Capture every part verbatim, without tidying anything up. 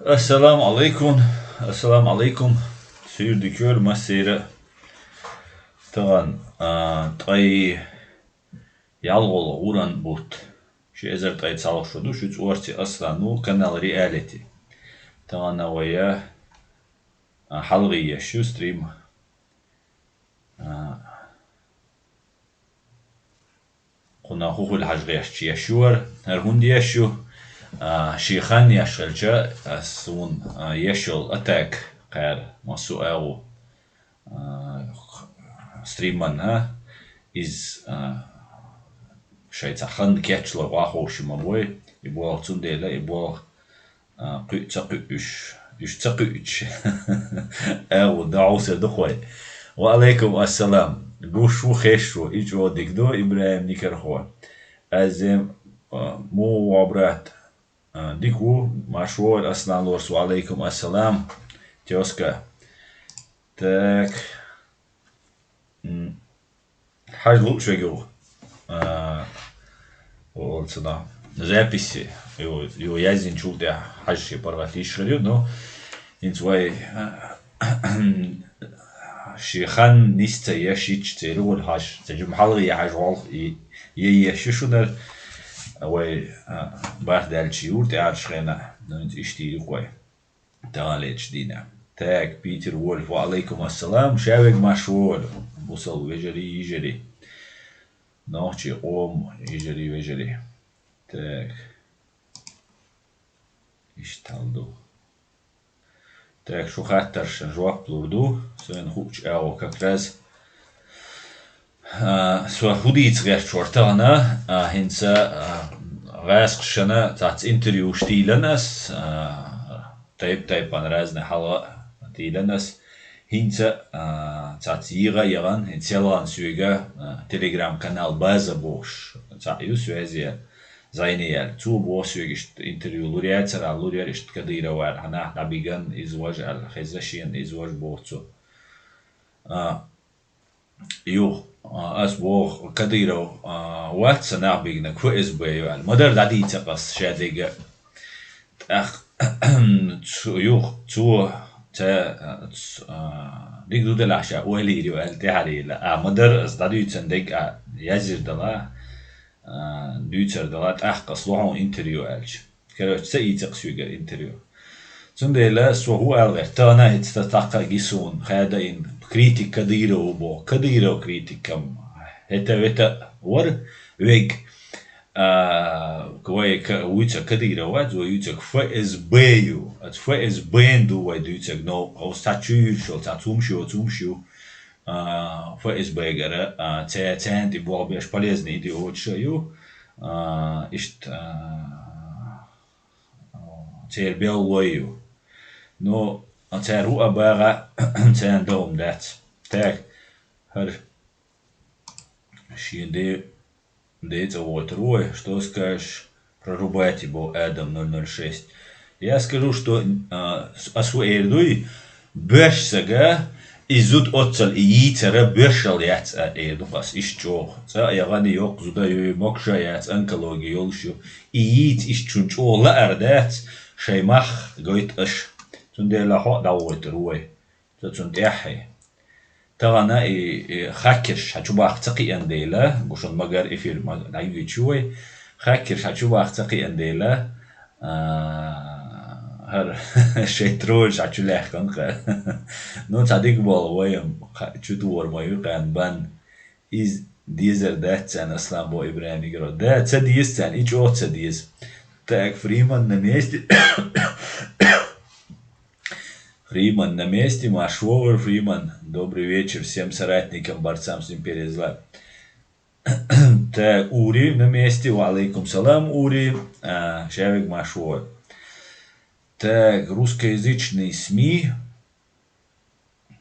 Ассаламу алейкум. Ассаламу алейкум. Суьйре дика йойла массеран. Тахана, а, ткъе ялхолгӀа гӀуран бутт. Ши эзар ткъе цхьалгӀа шу ду, шуьца орци Аслан ву, канал Реалити. Тахана вай, а, хьалхе еш ю стрим. А, кхунах хӀу хуьлу хьажа гӀерташ еш ю хӀара, хӀара хӀунда еш ю, а, шен хан еш хилча, ас вуна, а, еш йолу атак кхара массо а агӀо, а, стриман, а, иза, а, шайн цхьа хан кечлур ваха ховши ма бой, и болх цундела, и болх А, кхуьу ца кхуьу уьш. Уьш ца кхуьучу. АгӀу, дӀахьовсар ду хой. Ва алейкум ассалам. Гуш ву, хеш ву. И чӀогӀа дика ду, ИбрахӀим Никархо. Азем, а, муха ву, брат? А, дика ву, марша вогӀийла, Аслан Лорс. Ва алейкум ассалам. Тёзка. Так. М. Хьажа лууш верг ю. А, олу цунах. Записи. Ю, ю яздинчул тӀаьхьа хьажа шен паргӀат йиш хир ю, но хӀинца вай, а, шен хан нис ца еш, ича церан гӀур хьажа, ца жима хьалхе хьажа гӀолх и, е еш ю шуна, вай, а, барт даьлча юр тӀаьхьарчу хенахь, ну, хӀинца иштта ю-кх вай. Таханлерчу дийнахь. Так, Питер Вольф, ва алейкум ассалам, ша верг марша вогӀийла, бусалба вежарий, йижарий. Нохчийн къоман йижарий, вежарий. Так. Иштта хьал ду. Так, шун хаттаршна жоп лур ду. Сайна хуучу агӀо как раз. А, со хӀу дийца гӀерташ вара тахана, а, хӀинца, а, гӀаскхашна цхьацца интервьюш дийлан ас, а, тайп-тайпана разный хьалха дийлан ас. ХӀинца, а, цхьацца йига а яхана, хӀинца селхана соьга, а, Telegram-канал «База» бохуш, цхьаъ ю, связи зӀене яьлла. Цо боху соьга иштта интервью лур яцара, лур яра иштта Кадыровара, хьан нах дӀабиган, иза важа аьлла, хезна шена иза важа боху цо. А, Юха, а, ас боху, Кадыров, а, вац сан нах бигнарг, ФСБ ю аьлла. Ма-дарра дӀадийцира ас ша дерг а. ТӀаккха цу, юха, цо, ца, а, ц-, а, дика ду делахь ша ойла йийр ю аьлла, тӀаьхьара йилла. А, ма-дарра ас дӀадуьйцина дерг а, язйина дела, а, дуьйцур дела, тӀаккха ас лохьун интервью аьлча. Короче, ца ийцира соьгара интервью. Цундела со хӀу ала гӀерта, тахана а хӀинца тӀаккха а гисуна, хадайна, критик Кадыров ву боху. Кадыров критикам хӀета-вета вара вег. А, вай ка-, вуьйцург Кадыров вац, вай вуьйцург ФСБ ю. Аса ФСБ-н ду вай дуьйцург, но хӀо цхьа чуьйраш йолу, цхьа цумаш йоцу, цумаш ю. А, ФСБ-гара, а, ца-, царна тӀе болх беш полезный идиоташ а ю. А, иштта, а, церан беллой ю. Ну, цара хӀу а багӀа, царна дан хӀума дац. Так, хӀара шен де-, ден цӀа вогӀуьйтур ву вай, что скажешь про Рубати, боху Адам ноль ноль шесть. Я скажу, что, а, с-, ас хӀу эр дуй, боьрша сага, и зуда оццул и йийцар боьршалла яц а эр ду ас, иштта чӀогӀа. ЦӀа а яхана йоккха зуда ю, могуш а яц, онкологи йолуш ю. И йийца иштта шуна чӀогӀа лаар дац, шайн мах гойту аша. Цундела хьо а дӀавохуьйтур ву вай. Со цунна тӀаьххье. Тахана и, и хакерш хьан чу баккха ца кхиъна дела, гу шуна магар эфир ма-, дӀайоьдуш ю вай. Хакерш хьан чу баккха ца кхиъна дела, а, хӀара шайн троллаш хьан чу лаьхкина кха. Ну, цхьа дика болу вай-м, кха-, чу тухур ма ю кхарна бан. Иза дезар дац царна, Аслан, боху ИбрахӀим Игро. Да, ца деза царна, и чӀогӀа ца деза. Так, Фриман на месте. Фриман на месте, марша вогӀийла, Фриман. Добрый вечер всем соратникам, борцам с империей зла. Так, Ури на месте, ва алейкум салам, Ури. А, ша верг марша вогӀийла. Так, русскоязычный СМИ.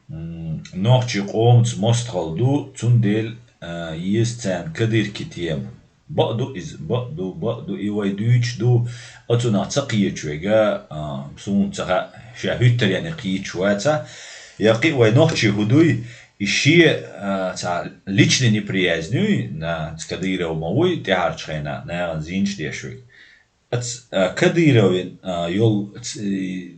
М, нохчийн къомаца мостагӀалла ду, цундела, а, еза царна кадырки тема. Бакъду иза, бакъду, бакъду, и вай дуьйцуш ду, оцунах ца кхеташ верг, а, суна ца хаьа, ша хӀуьттаренна кхеташ вац, я кхин а вай нохчий хӀу дуй, и шен, а, цхьа личный неприязнь юй, на, Кадыров ма вуй, тӀаьхьарчу хенахь нахана зийначу деш верг. Кадыровин йол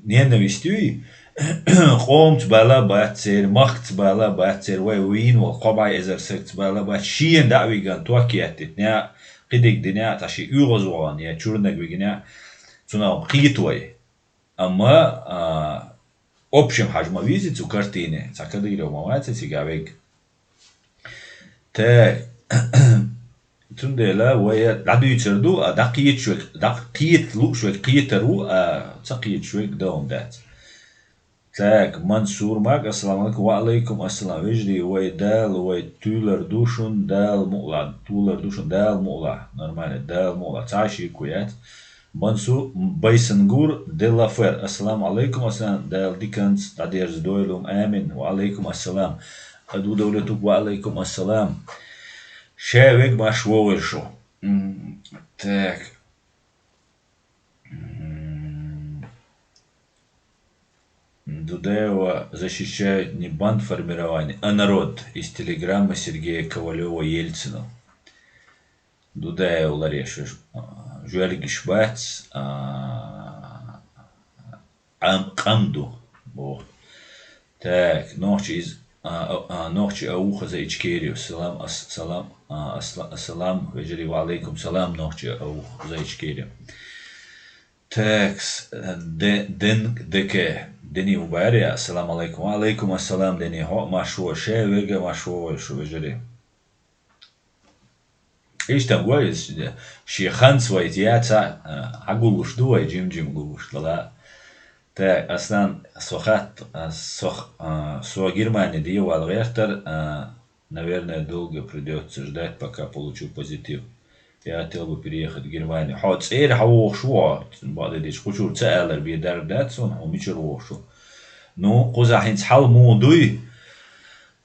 ненависть юй, къомца бала бац церан, махкаца бала бац церан, вай вийна вол кхо бӀай эзар сагца бала бац, шена дӀа а виган, ток еттитнехь, кхидерг динехь, цхьа шен оьгӀазвахана я чурнаг вигинехь, цунах кхета вай. Амма общем хьажа ма веза цу картине, цхьа Кадыров ма вац цигахь вега. Так. Цундела вай дӀадуьйцур ду, а дӀакхеташ верг, дӀакхета лууш верг кхетар ву, а ца кхеташ верг дан дац. Так, Мансур Мак, ассаламу алейкум. Ва алейкум ассалам. Вежарий, вай Дала, вай туьлар ду шун, Дала мукъалахь, туьлар ду шун, Дала мукъалахь. Нормально, Дала мукъалахь. Цхьа шеко яц. Мансур Байсангур де ла Фер. Ассаламу алейкум, ассалам, Дала диканца дӀадерзадойла хӀума. Амин. Ва алейкум ассалам. Аду Давлетук, ва алейкум ассалам. Ша вега, марша вогӀийла шу. М, так. М, Дудаева защищает не бандформирование, а народ из телеграммы Сергея Ковалева Ельцину. Дудаев ларъеш, а, жоьлгаш бац, а, къам, къам ду, боху. Так, нохчи из, а, а, а, нохчи а ву хаза Ичкерев. Салам, ас-, салам, а, асла-, салам, вежарий, ва алейкум салам, нохчи а ву хаза Ичкерев. Так, с-, де-, ден-, деке, Дени Убари, ассаламу алейкум. Ва алейкум ассалам, Дени, хьо а марша вогӀийла, ша вега, марша вогӀийла шу, вежарий. Иштта гой, шен ханца вай яц, а, хьагуллуш ду вай, жим-жим гуллуш дала. Так, Аслан, со хатт-, а, со х-, а, со Германи дӀавала гӀертар, а, наверное, долго придётся ждать, пока получу позитив. Я хотел бы переехать в Германию. Хьо цӀера хьан вогӀуш ву, бакъдерг дийцича, кху чуьра ца алар бен дарба дац суна, хьо мичара вогӀуш ву. Ну, кхузахь хӀинца хьал муха дуй?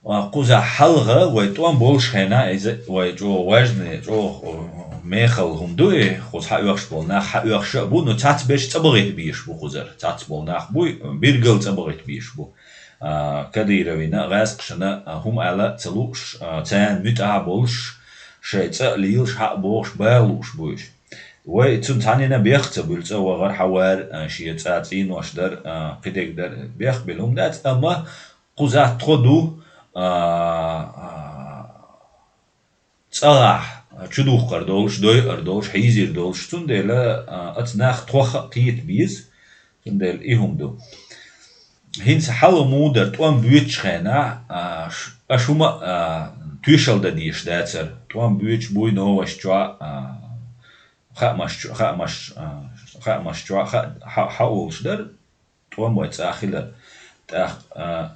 А, кхузахь хьалха вай тӀом болуш хенахь, иза вай чӀогӀа важный, чӀогӀа, о, мехала хӀума ду и, кхуза хьаоьхуш болу нах хьаоьхуш а бу, ну, цхьацца берш цӀа бахийта безаш бу кхузара. Цхьацца болу нах буй, биргал цӀа бахийта безаш бу. А, Кадыровна, гӀаьскхашна, а, хӀума ала а ца лууш, а, царна муьтӀахь а болуш, шайн цӀа а лелаш, хьа а бохуш, бала лууш бу уьш. Вай цунна цхьаннена бехк ца буьллу, цӀа вахар, хьавар, а, шен цӀа цӀенош дар, а, кхидерг дар, бехк бина хӀума дац, амма кхузахь тхо ду, а, а, цӀа гӀахь чудухкур долуш, дойур долуш, хьийзийр долуш, цундела, а, оцу нах тхох а кхета беза, цундела и хӀума ду. ХӀинца хьалха муха дара, тӀом боьдучу хенахь, а, ш-, аша хӀума а, а, тоьшалла дан дезаш дацара. ТӀом боьдуш буй новосташ чохь, а, хаамаш чу-, хаамаш, а, хаамаш чохь, ха-, хьа-, хьаолуш дара, тӀом вай цӀа хилар. ТӀаккха, а,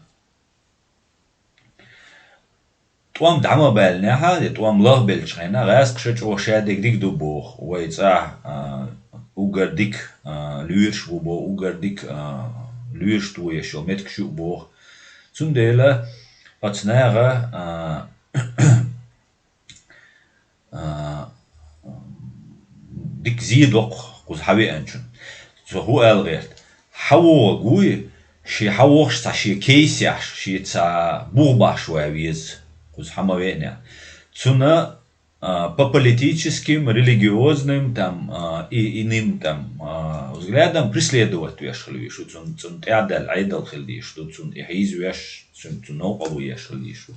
тӀом дӀа ма баьллинехь а, я тӀом лахбеллачу хенахь, гӀаьскхаша чӀогӀа шадерг дика ду боху, вай цӀахь, а, уггар дика, а, лоьраш бу боху, уггар дика, а, лоьраш тохаеш йолу меттигаш ю боху. Цундела оцу наха, а, а, дика зе доккху кхуза хьан веанчун. Со хӀун ала гӀерта? Хьан вогӀу гуй, шен хьан вохуш цхьа шен кейс еш, шен цхьа бух баш ван веза, кхуза хьан ма веанехь. Цунна, а, по политическим, религиозным, там, а, и иным, там, а, взглядам преследовать веш хила веза, цунна, цунна тӀаьхьадаьлла Ӏедал хила дезаш ду, цунна и хьийза веш, цунна, цунна новкъарло еш хила дезаш ду.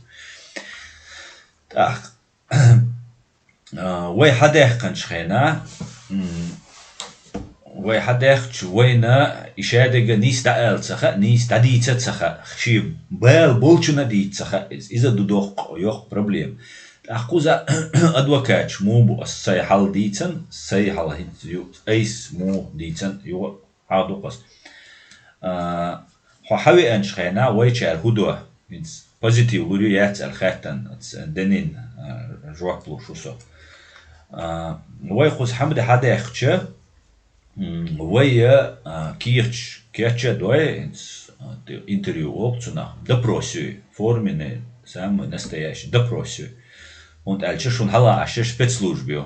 ТӀаккха А, вай хьадаьккхинчу хенахь, м, вай хьадаьккхича вайна и шадерг нийса дӀаала ца хаьа, нийса дӀадийца а ца хаьа, шен бала болчунна а дийца ца хаьа иза. Иза ду доккха, йоккха проблема. ТӀаккха кхуза адвокаташ муха бу, ас сайн хьал дийцан, сайн хьал хӀинца ю, айса муха дийцан, юха Хьан дукхаза. А, хьо хьан веанчу хенахь вайчара хӀун до? ХӀинца позитив лур ю яц аьлла хаьттан, ц-, денин, а, жоп луш ву со. А, вай кхуза хьамда хьадаьккхича, м, вай, а, кехаташ кечъян дой, хӀинца, а, т-, интервью олу цунах, допрос юй, форменный, самый настоящий допрос юй. ХӀунда аьлча шуна хьала Ӏаш спецслужба ю.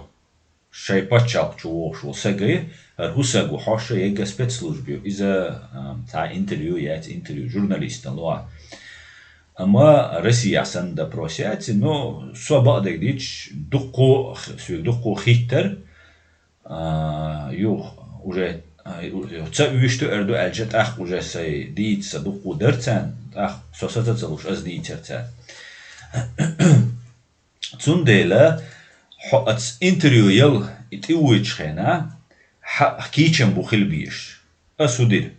Шайн пачхьалкх чу вогӀуш волу сага, хӀара хӀун сага ву хьоша яга спецслужба ю. Иза, а, цхьа интервью яц, интервью журналистан луа. Амма Россия санна допрос яц, но со бакъдерг дийцча, дуккхо, соьга дуккхо хиттар, а, юха уже, а, ю-, ца уьш туьар ду аьлча, тӀаккха уже сай дийца са дукха дар царна, тӀаккха со саца ца луш, аз дийцар царна. Цундела хьо аца интервью яла и тӀе воьдучу хенахь, хьан кийчам бу хила безаш. Ас хӀу дира?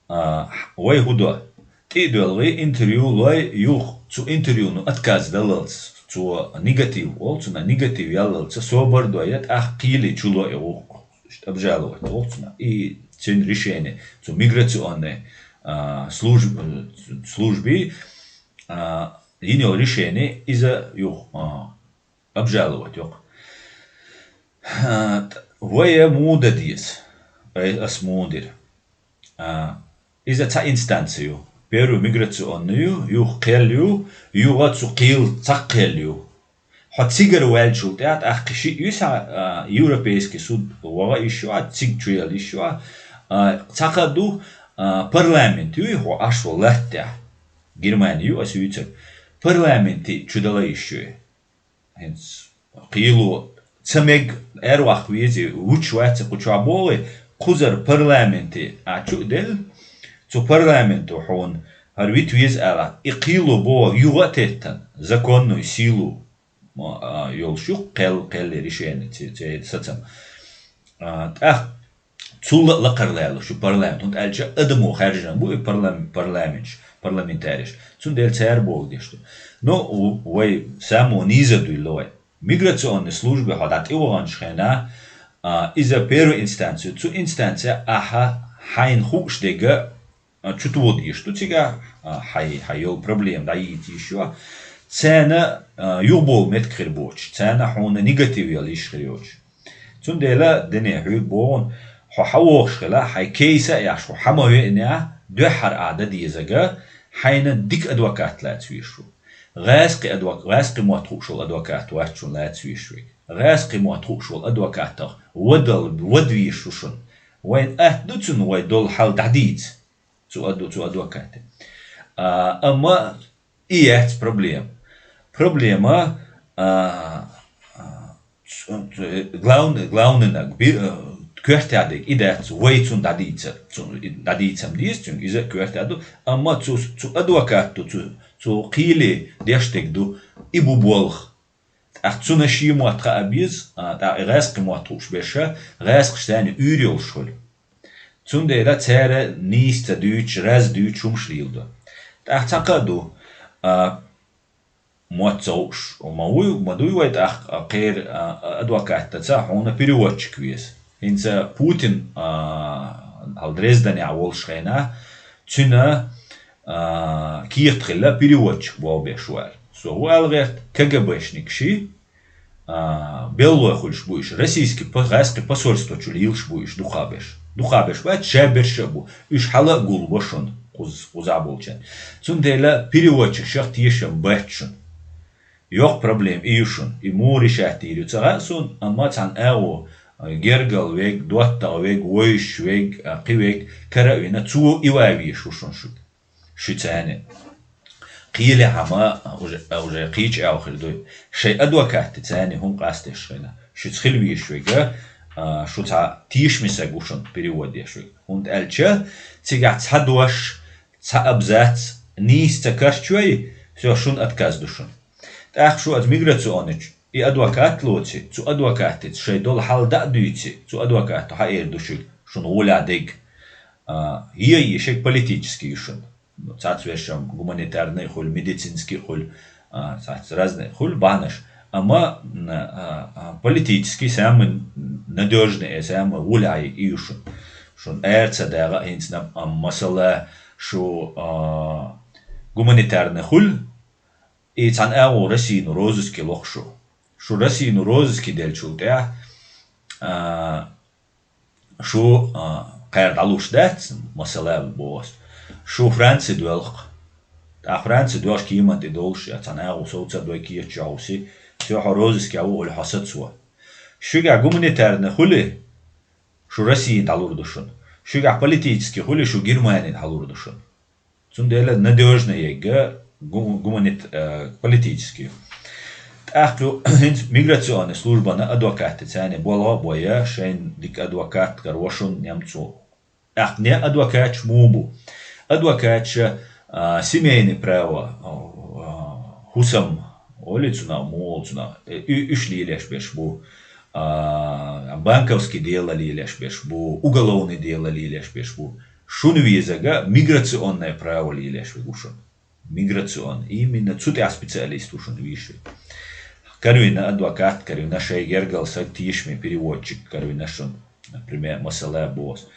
А, вай хӀу до? ТӀе а доьлхий, интервью лой, юха цу интервьюно отказ даллалц, цо негатив олу, цунна негатив яллалц, собар а дой, тӀаккха кхеле чу ло и гӀуллакх, обжаловать олу цунна. И цуьнан решение, цу миграционный, а, служб-, служби, а, йина йолу решение, иза юха, а, обжаловать йо-кх. А, т-, вай муха дан деза? Ай, ас муха дира? А, иза цхьа инстанци ю. Первый миграционный ю, юха кхел ю, юха цу кхел цхьа кхел ю. Хьо цигара ваьллачул тӀаьхьа тӀаккха шиъ ю сан, а, Европейский суд ваха йиш ю, а, цига чу яла йиш ю, а, цхьа кхаъ ду, а, парламент ю, хьо Ӏаш волу латта тӀехь. Германи ю ас вуьйцург. Парламенте чу дала йиш ю. ХӀинца кхело ца мега, аьрваккха веза, вуьш вац кху чохь бохий, кхузара парламенте а чу а делла, цу парламенто хьуна хӀара вита веза аьлла, и кхело боху юха а теттан, законную силу, ма, а, йолуш ю кхел, кхеле решение, це, це сацам. А, тӀаккха цул а лакхара лелаш ю парламент, хӀунда аьлча адамо хаьржина бу и парлам-, парламенташ, парламентареш. Цундела цара бохург деш ду. Но у-, вай само нийса дуьйла вай. Миграционный службе хьо дӀатӀеваханчу хенахь, а, иза первая инстанция, цу инстанция ахьа хьайна хууш дерг, а, чу тоха дезаш ду цигахь, а, хьайн, хьайн йолу проблема дӀайийца йиш ю. Царна, а, юхабовла меттиг хир боцуш, царна хьуна негатив яла йиш хир йоцуш. Цундела, Дене, хьоьга боху, хьо хьан вохуш хила, хьайн кейса а еш, хьо хьан ма веанехь, дуьххьара ахь дан дезарг, хьайна дика адвокат лаца везаш ву. ГӀаьскхи адвок-, гӀаьскхи мотт хууш волу адвокат вац шуна лаца везаш верг. ГӀаьскхи мотт хууш волу адвокатах вадал-, вада везаш ву шуна. Вайна атта ду цунна вай долу хьал дӀадийца. Цу аду-, цу адвокате. А, амма и яц проблема. Проблема, а, а, ц-, ц-, главный, главный наг, би-, а, коьртехь дерг и дац, вай цунна дӀадийца, цу-, и дӀадийцам деза цуьнга, иза а коьртехь ду, амма цу, цу адвокато, цу, цу кхеле деш дерг ду, и бу болх. ТӀаккха цунна шен мотт хаа беза, а, тӀаккха и гӀаьскхи мотт хууш берш, гӀаьскхаш царна уьйр йолуш хуьлу. Цундела цара нийса ца дуьйцуш, раз дуьйцуш хӀумаш леладо. ТӀаккха цхьа кхаъ ду, а, мотт ца хууш, ма вуй, ма дуй вай тӀаккха, а, кхера, а, адвокатаца хьуна переводчик веза. ХӀинца Путин, а, хьал Дрезденехь волуш хенахь, цуьнан, а, кехат хилла переводчик болх беш ву аьлла. Со хӀун аьлла гӀерта, КГБшник ши, а, беллой хуьлуш бу уьш, российский по-, гӀаьскхи посольство чу лелаш бу уьш дукхахберш. Дукхахберш бац, шаберш а бу. Уьш хьала а гулбо шуна, кхуз-, кхузахь болчарна. Цундела переводчикашах тешам бац шуна. Йоккха проблема и ю шуна. И муха решать йийр ю ца хаьа суна, амма цхьана агӀо, а, гергал верг, доттагӀа верг, вевзаш верг, а, кхин верг, кара а вина, цо и ван везаш ву шуна шуьга. Шуьца цхьаьна. Кхелехь ма, а, уже, а, уже кхечу аьлла хир дуй. Шайн адвокатца цхьаьна хӀума къастеш хилла. Шуьца хила везаш верг, а, шу цхьа тешаме саг ву шуна перевод деш верг. ХӀунда аьлча, цигахь цхьа дош, цхьа абзац нийса ца карчой, всё, шуна отказ ду шуна. ТӀаккха шу оцу миграционачу и адвокат лоций, цу адвокатаца шайн долу хьал дӀа а дуьйций, цу адвокато хьан эр ду шуьга, шуна гӀолехь дерг. А, е, е шерг политический ю шуна. Цхьацца вешан гуманитарный а хуьлу, медицинский а хуьлу, а, цхьацца разный а хуьлу бахьанаш. Амма, м, а, а, политический самый надёжный, э, самый гӀолехь ерг и ю шуна. Шуна ара ца дагӀа а хӀинца, наб-, а, масала, шу, а, гуманитарный хуьлу, и цхьана агӀо Российна розыске лоху шу. Шу Российна розыске деллачул тӀаьхьа, а, шу, а, кхара дӀалуш дац, масала боху ас. Шу Франци доьлху. ТӀаккха Франци доьлхуш кеман тӀе долуш, я цхьана агӀо сов ца дой кеча чохь вуси, всё, хьо розыске ву олий хьо сацо. Шуьгахь гуманитарный хуьлий, шу Российна дӀалур ду шуна. Шуьгахь политический хуьлий, шу Германина дӀалур ду шуна. Цундела надёжный ерг гу-, гуманит-, э, политический. ТӀаккха хӀинца миграционный службана адвокатти царна болга а бой, шайна дика адвокат каро шун немцо. ТӀаккха не адвокаташ муха бу? Адвокаташ, а, семейное право, а, хӀусам, оли цунах, муха оли цунах, э, уь-, уьш лелаш берш бу, а, банковский дело лелаш берш бу, уголовный дело лелаш берш бу. Шун везага миграционное право лелаш ву шун. Миграцион. Именно цу тӀехь специалист ву шуна вийши. Карвина адвокат, карвина шай гергал саг тешаме переводчик, карвина шуна, например, масала бос.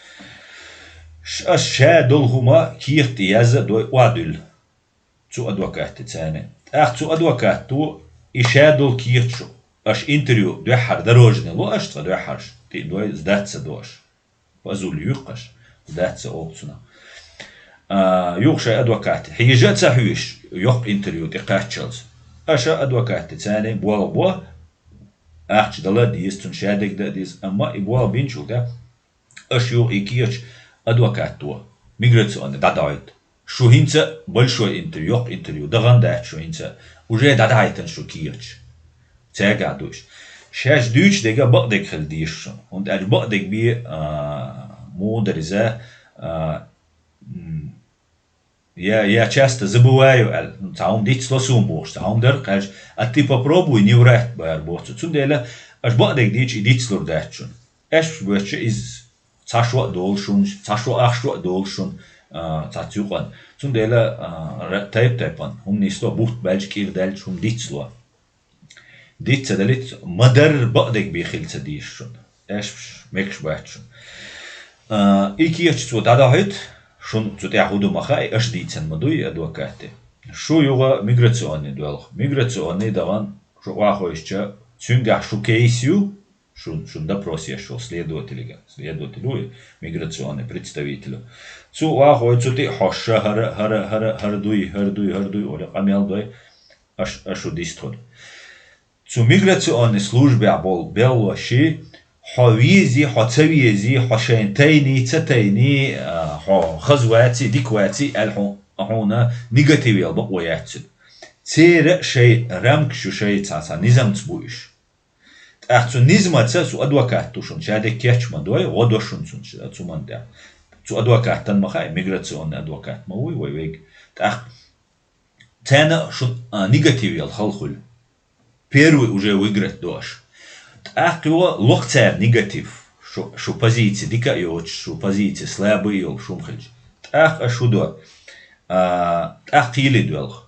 Ш-, аш ша долу хӀума кехат яза дой оадуьлла. Цу адвокатти царна. ТӀаккха цу адвокатто и ша долу кехат шу. Аш интервью дуьххьара дорожный ло аш цкъа дуьххьарш. Тиъ дой сдаться до аш. Пазул юккъаш, дац ца олу цунах. А, юха шайн адвокат. Хьежа а ца хьоьжуш, йоккха интервью тӀе кхаччалц. Аша адвокатти царна болх бо, ахча дала а деза, цунна шадерг дан а деза, амма и болх бинчул тӀе, аша юха и кечу адвокатто, миграционный, дӀадоуьйту. Шу хӀинца большой интервью, йоккха интервью, дахана дац шу хӀинца, уже дӀадахьийтина шу кехаташ. Цаьргахь ду уьш. Шаьш дуьйцу дерг бакъдерг хила дезаш шуна. ХӀунда аьлча бакъдерг бен, а, муха дара иза, а, м, я, я часто забываю аьлла, цхьа хӀума дицло суна бохуш, цхьа хӀума дара кхаьжа, а ты попробуй не врать бара боху цо. Цундела аша бакъдерг дийча и дицлур дац шуна. Аьшпаш боьттича иза цхьа шо а долу шуна, цхьа шо ах шо а долу шуна, а, цхьацца юкъана. Цундела, а, ра-, тайп-тайпана хӀума нисло, бутт баьлча, кӀира даьлча хӀума дицло. Диц ца далиц, ма-дарра бакъдерг бен хила ца дезаш шуна. Аьшпаш мегаш бац шуна. А, и кеча цо дӀадахьуьйту, шуна цу тӀехь хӀун ду ма хаьа, аша дийцина ма дуй, адвокатти. Шу юха миграционный доьлху. Миграционный дахана шу охьахевшича, цуьнгахь шу кейс ю, шун, шун допрос еш волу следователига, следователю, миграционный представителю. Цу охьахой цу тӀе а хьоьжуш, хӀара, хӀара, хӀара, хӀара дуй, хӀара дуй, хӀара дуй, оле къамел дой, аш, ашу дистхуьлу. Цу миграционный службехь болу белхалоши, хьо вези, хьо ца вези, хьо шайна тайни, ца тайни, а, хьо хаза ваци, дика ваци, аьлла хьо-, хьуна негатив яла бакъо яц цуьнан. Церан а шайн рамкаш ю, шайн цхьа, цхьа низамца бу уьш. ТӀаккха цу низамаца цу адвокат ду шуна, шадерг кечма дой, гӀо до шуна цунна, цу ман тӀехь. Цу адвокатан ма хаьа, миграционный адвокат ма вуй вай вега. ТӀаккха царна а шун, а, негатив яла хала хуьлу. Первый уже выиграть до аш. ТӀаккха юха лох цара негатив, шу, шу позиция дика а йоцуш, шу позиция слабый йолу шуна хилча. ТӀаккха ашу до, а, тӀаккха кхийли доьлху.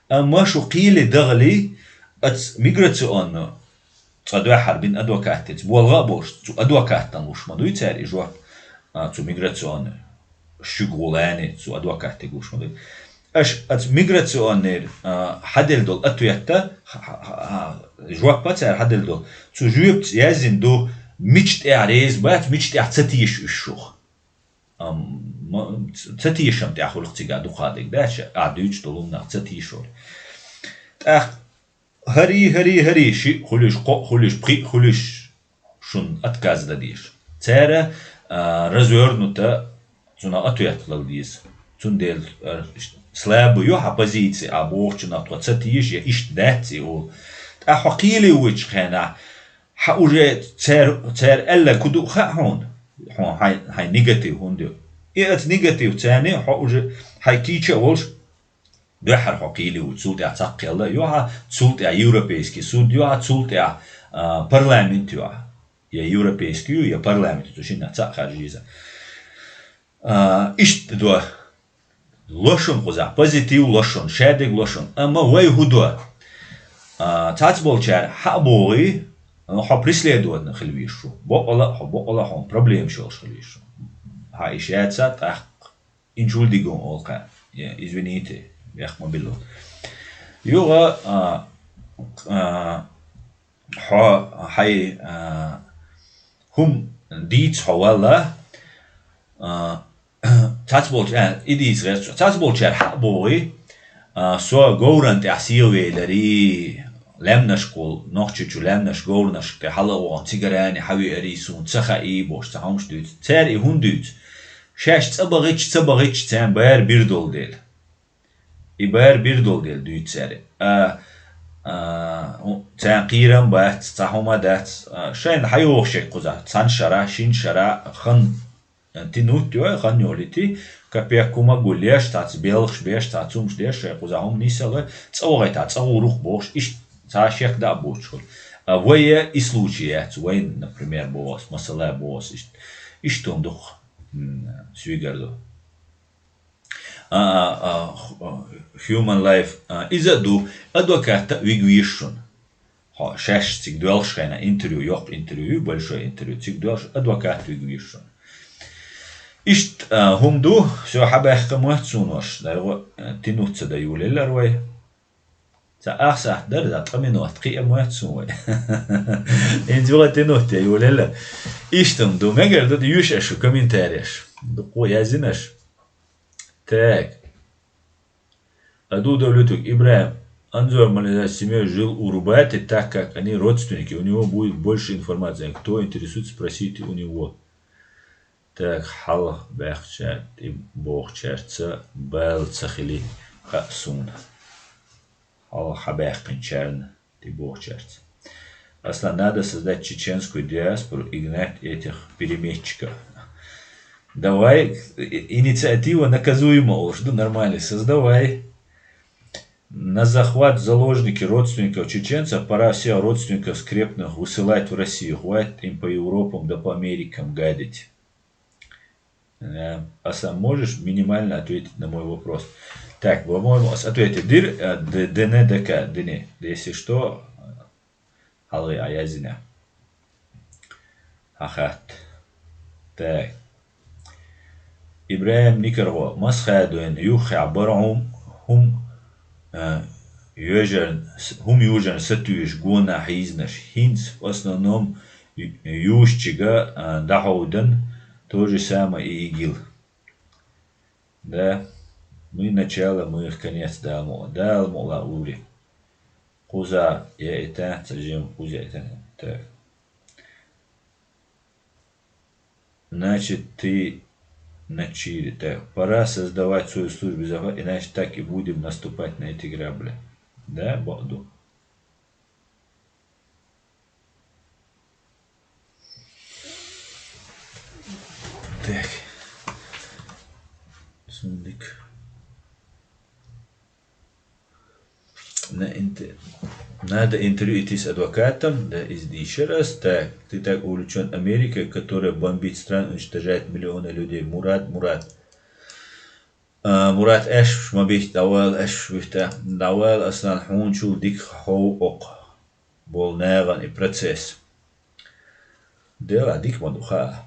Амма шу кхийли дахали, аца миграционно цкъа дуьххьара бина адвокатица болга а болуш, цу адвокатан луш ма дуй цара и жоп, а, цу миграционно шуьга гӀулани, цу адвокатиг луш ма дуй. Аша аца миграционнера, а, хьаделла долу ответта, ха-, ха-, ха-, жоп а цара хьаделла долу. Цу жоьпаца яздина ду, мича тӀехь реза бац, мича тӀехь ца теша уьш шух. Ам, ма, ца тешам тӀехь хуьлу цигахь дукха дерг даьча, а дуьйцуш долу нах ца тешор. ТӀаккха хӀари, хӀари, хӀари, шиъ хуьлуш, кхоъ хуьлуш, пхиъ хуьлуш, шуна отказ дан деза. Цара, а, развёрнуто цунах ответ лала деза. Цундела, а, слабый ю хьан позиция, а бохучунах тхо ца теша, я иштта дац и олу. ТӀаккха хьо кхийли вуьйчу хенахь, хьан уже цер-, церан аьлларг хӀун ду хаьа хьуна? Хьуна хьайн, хьайн негатив хӀунда ю? И аца негатив царна, хьо уже хьайн кийча а волуш, дуьххьара хьо кхийли ву, цул тӀаьхьа цхьаккха кхелла а ю хьан, цул тӀаьхьа Европейский суд ю хьан, цул тӀаьхьа, а, парламент ю хьан. Я Европейский ю, я парламент ю, цу шиннах цхьаъ харжа иза. А, иштта до. Лошун кхузахь, позитив лошун, шадерг лошун. Амма вай хӀун до? А, цхьацца болчара хьан а богӀий, хьо преследование хила везаш ву. Бокъала а хьо, бокъала а хьо, проблемаш йолуш хила везаш ву. Хьан иша яца, тӀаккха инчул дигун олу кхаъ. Я, извините, бехк ма билла. Юха, а, а, хьо, хьай, а, хӀума дийца хьо валла, а, цхьацца болчу, а, и дийца гӀерташ, цхьацца болчара хьан а богӀий, а, со говран тӀехь сийлавеларий, лаьмнашкахула, Нохчийчу лаьмнаш говрнашка тӀе хьала а вахана, цигарани хьан веарий, суна ца хаий бохуш, цхьа хӀумаш дуьйцу. Цара и хӀунда дуьйцу? Шаьш цӀа бахийташ, ца бахийташ, царна бара бир долу дела. И бара бир долу дела дуьйцу цара. А, А, у, царна кхерам бац, цхьа хӀума дац, а, шайна хьайогӀу шег кхуза, цхьан шера, шин шера, хан, а, тянуть йой, хан йолийта, капек хӀума гулъеш, цхьацца белхаш беш, цхьацца хӀумаш деш, шай кхуза хӀума нисъелой, цӀа вахийта, цӀа гӀур ву бохуш, иштта цхьа шек дӀа а боцуш хуьлу. А вай и случай яц, вайн, например, боху ас, масала боху ас, иштта, иштта хӀума дукха, м, свигар ду. А, а, а, ху-, а, Human Life, а, иза а ду, адвокат а вига веза шуна. Хьо шаьш цига доьлхуш хенахь интервью, йоккха интервью ю, большой интервью, цига доьлхуш адвокат вига веза шуна. Иштта, а, хӀума ду, всё, хьабаьккха ма ца вуьйш, дайгӀо, а, тянуть ца дан йолаеллар вай. Ца ах сахьт дара, да, ткъа минот, кхиа ма ца вуьйш вай. ХӀинца вала тянуть йолаелла. Иштта хӀума ду, мегар ду, да, юьйш аша комментареш. Дукха язйина аша. Так. Адудов Лютик, Ибрахим, Анзор Мализаев семьей жил у Рубати, так как они родственники, у него будет больше информации. Кто интересуется, спросите у него. Так, хьалха баьхначаьрца, тӀе бохучаьрца бала ца хили хаьа суна. Хьалха хьабаьккхинчарна, тӀе бохучаьрца. Аслан, надо создать чеченскую диаспору и гнать этих переметчиков. Давай, и-, инициатива наказуема уж, да нормально, создавай. На захват заложники родственников чеченцев, пора всех родственников скрепных высылать в Россию. Хватит им по Европам да по Америкам гадить. Э, Асан, можешь минимально ответить на мой вопрос? Так, по-моему, ас ответил. Дир, э, Д-, Д Н Д К, Д Н, если что, э, хьалха а язйина. Хьан хатта. Так. Ибрахим Никархо, масхадойн юххехь бара хӀум, хӀум, а, йоьжарна, с-, хӀум йожарна сатуьйсуш гонах хьийзинарш. ХӀинца, в основном, ю-, юьйшучуьнга, а, дӀахьовдан, то же самое и ИГИЛ. Да. Мы начало, мы их конец, Дала мукъ-, Дала мукъ лахь, Ури. Кхуза я это, ца жим, кхуза я это. Так. Значит, ты на чили. Так, пора создавать свою службу безопасности, иначе так и будем наступать на эти грабли. Да, бакъду. Так. Сундик. На инте-, надо интервью идти с адвокатом, да, из дичи раз. Так, ты так увлечён Америкой, которая бомбит страны, уничтожает миллионы людей. Мурат, Мурат. А, Мурат, аьшпаш ма битта, дӀавала, аьшпаш битта, дӀавала, Аслан, хьуначул дика хов оккха болу нахана и процесс. Дела дика ма ду хаа.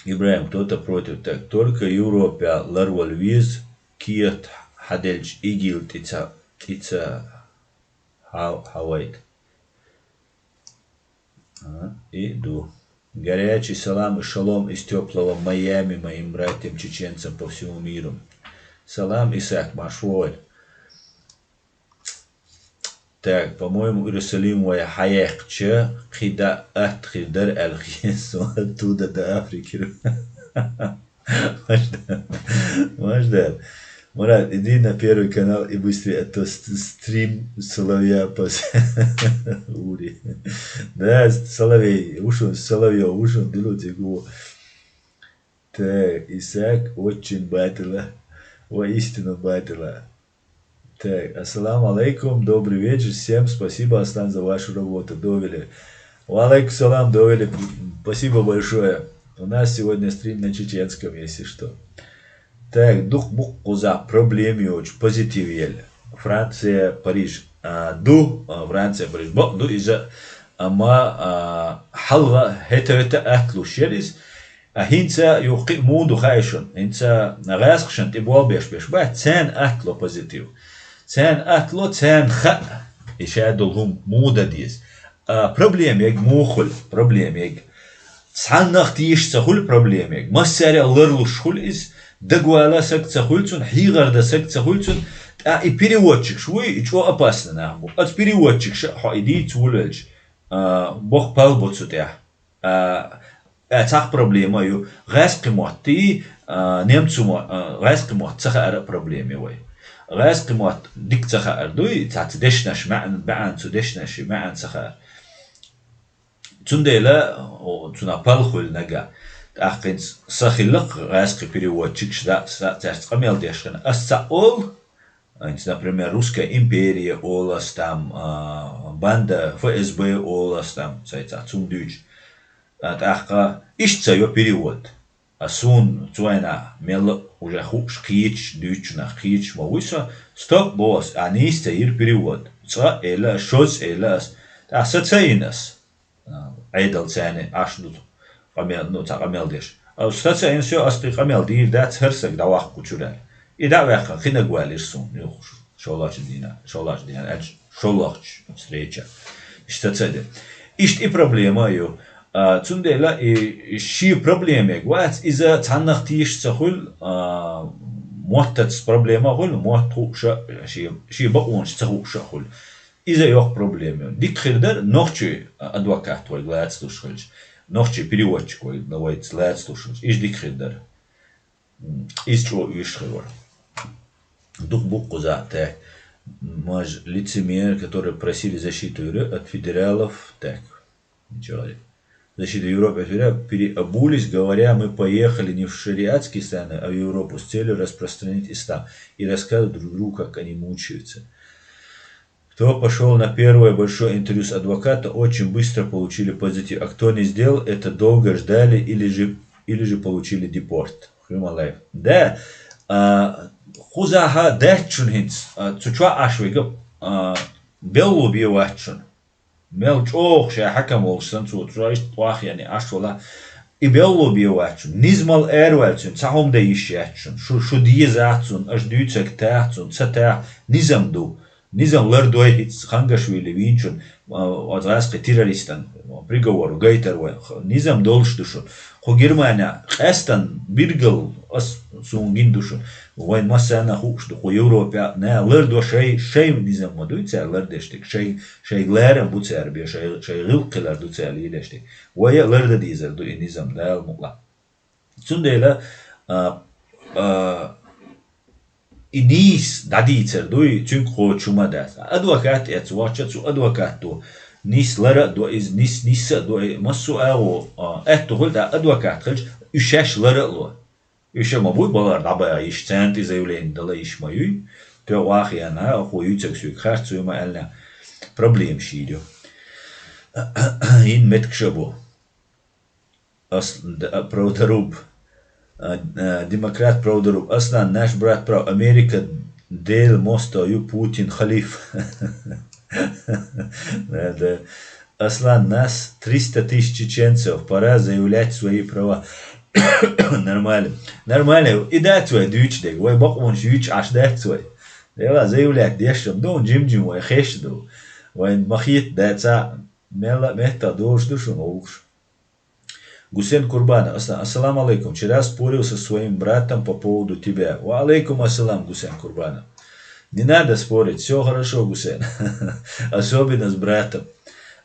Ибрахим, кто-то против, так, только Европе ларвала веза, кехат хьаделча ИГИЛ тӀе ца, тӀе ца хьа-, хьавайта. А, и ду. Горячий салам и шалом из тёплого Майами моим братьям чеченцам по всему миру. Салам, Исаак, марш вогӀийла. Так, по-моему, Иерусалим вай хьаяьккхича, кхидӀа атта хир дара аьлла хета суна, оттуда до Африки. Маш да, маш да. Мурат, иди на первый канал и быстрее, а то ст-, стрим Соловья пос-, Ури. Да, Соловей, ву шун, Соловьёв, ву шун, дилу дигу. Так, Исаак, очень батила. Воистину батила. Так, ассаламу алейкум, добрый вечер всем, спасибо, Аслан, за вашу работу, довели. Ва алейкум салам, довели, спасибо большое. У нас сегодня стрим на чеченском, если что. Так, дукха бу кхуза проблема йоцуш, позитив елла. Франция, Париж. А, ду, а, Франция, Париж. Бакъ ду иза, амма, а, хьалха хӀета-хӀета атта луш яра иза. А хӀинца юха кхин муха ду хаьий шуна? ХӀинца гӀазкхашна тӀе болх беш-беш бац, царна атта ло позитив. Царна атта ло, царна хаьа, и шадолу хӀума муха дан деза. А, проблема ерг муха хуьлу, проблема ерг. Цхьаннах тийша ца хуьлу проблема ерг. Массаьрел ларлуш хуьлу иза, дагавала саг ца хуьлу цунна, хьийгӀар дан саг ца хуьлу цунна, тӀаккха и переводчикаш вуй, и чӀогӀа опасна нах бу. Оцу переводчикаша хьо и дийца вулвелча, а, боккха пал бу цу тӀехь. А, а, цхьа проблема а ю. ГӀаьскхи мотт и, А, немцу мо-, а, гӀаьскхи мотт ца хаар а проблема я вай. ГӀаьскхи мотт дика ца хаар дуй, цхьацца дешнаш маьӀна, баьӀна цу дешнаш, маьӀна ца хаар. Цундела, о, цунах пал хуьлу нагахь. ТӀаккха хӀинца са хиллакх гӀаьскхи переводчик, ша, ша цаьрца къамел деш хина. Ас ца олу, хӀинца, например, Русская империя олу ас там, а, банда ФСБ олу ас там, цай цхьа цунна дуьйцу. А, тӀаккха иштта ца йо перевод. А суна цу вайнахь мелла а уже хууш, кхеташ, дуьйцучунах кхеташ ма вуй со, стоп боху ас, а нийса ца йира перевод. ЦӀа а элла ас, шозза а элла ас. ТӀаккха са ца йина ас. А, Ӏедал царна Ӏаш ду къамел, ну, цхьа къамел деш. А са ца йина, всё, ас кхин къамел дийр дац, хӀара саг дӀаваккха гучура аьлла. И дӀа а ваьккхина, кхин а ваьлира суна, юха шолгӀачу дийнахь, шолгӀачу дийнахь аьлча, шолгӀачу встреча. Иштта ца де. Иштта и проблема а ю. А, цундела и шен проблемега вац, иза цхьаннах теша ца хуьлу, а, моттаца проблема а хуьлу, мотт хууш а, шен, шен бакъонаш ца хууш а хуьлу. Иза йоккха проблема ю. Дика хир дара, нохчий адвокат вайга лаца луш хилча, нохчий переводчик вайга, вайца лаца луш хилча, иза дика хир дара. М, иза чӀогӀа оьшуш хир вара. Дукха бу кхузахь, так. Маж лицемер, которые просили защиту Юре от федералов, так. Ничего. Защиту Европы от федералов, переобулись, говоря, мы поехали не в шариатские страны, а в Европу с целью распространить ислам. И рассказывают друг другу, как они мучаются. Кто пошёл на первое большое интервью с адвокатом, очень быстро получили позитив. А кто не сделал, это долго ждали или же, или же получили депорт. Human life. Да, а, кхузахь дац шуна хӀинца, а, цу чохь Ӏаш верг, а, белло бен вац шуна. Мел чӀогӀа ша хьаькам волуш санна цо, цо иштта охьаяьлла Ӏаш вала. И белло бен вац шуна. Низамал араваьлла цуьнан, цхьа хӀума дан йиш яц шуна. Шу, шу деза дац цунна, аша дуьйцург тахь цунна, ца тахь, низам ду. Низам лардой хӀинца Хангашвили вийначун, а, оцу гӀаьскхи террористан приговор гайтар вайн. Низам долуш ду шуна. Кху Германехь къаьстина биргал ас, суна гина ду шуна. Вайн массарна хууш ду, кху Европехь наха лардо шай, шай низам ма дуй цара лардеш дерг, шай, шайга ларам бу цара бен, шай, шай гӀиллакх хилар ду цара лелаш дерг. Вай а лардан дезар ду и низам, Дала мукъалахь. Цундела, а, а, и нийса дӀадийцар дуй, цуьнга кхочуш хӀума дац. Адвокат эцна вахча, цу адвокато нийса лар а до иза, нис-, нис а до и, массо а агӀо, а, аьтто хуьлу тӀаккха адвокат хилча, уьш шаьш лар а ло. Уьш а ма буй балар дӀабаха йиш, царна тӀе заявление дала йиш ма юй. Тоьхьа вахана, а, хӀу юьцург соьга харц вуй ма аьлла, проблема шийла ю. Йина меттигаш а бу. Ас-, д-, а, правдоруб, а, а, демократ правдоруб. Аслан, наш брат прав. Америка дел мосто ю, Путин халиф. Да, да. Аслан, нас триста тысяч чеченцев, пора заявлять свои права. Нормально. Нормально. И дац вай дуьйцу дерг. Вай бакъонаш юьйцуш Ӏаш дац вай. Дела, заявлять деш ду, жим-жим вай хеш ду. Вайн ма хетта дац, мелла а меттах долуш ду шуна гӀуллакхаш. Гусен Курбанов, Аслан, ассаламу алейкум. Вчера спорил со своим братом по поводу тебя. Ва алейкум ассалам, Гусен Курбанов. Не надо спорить, все хорошо, Гусен. Особенно с братом.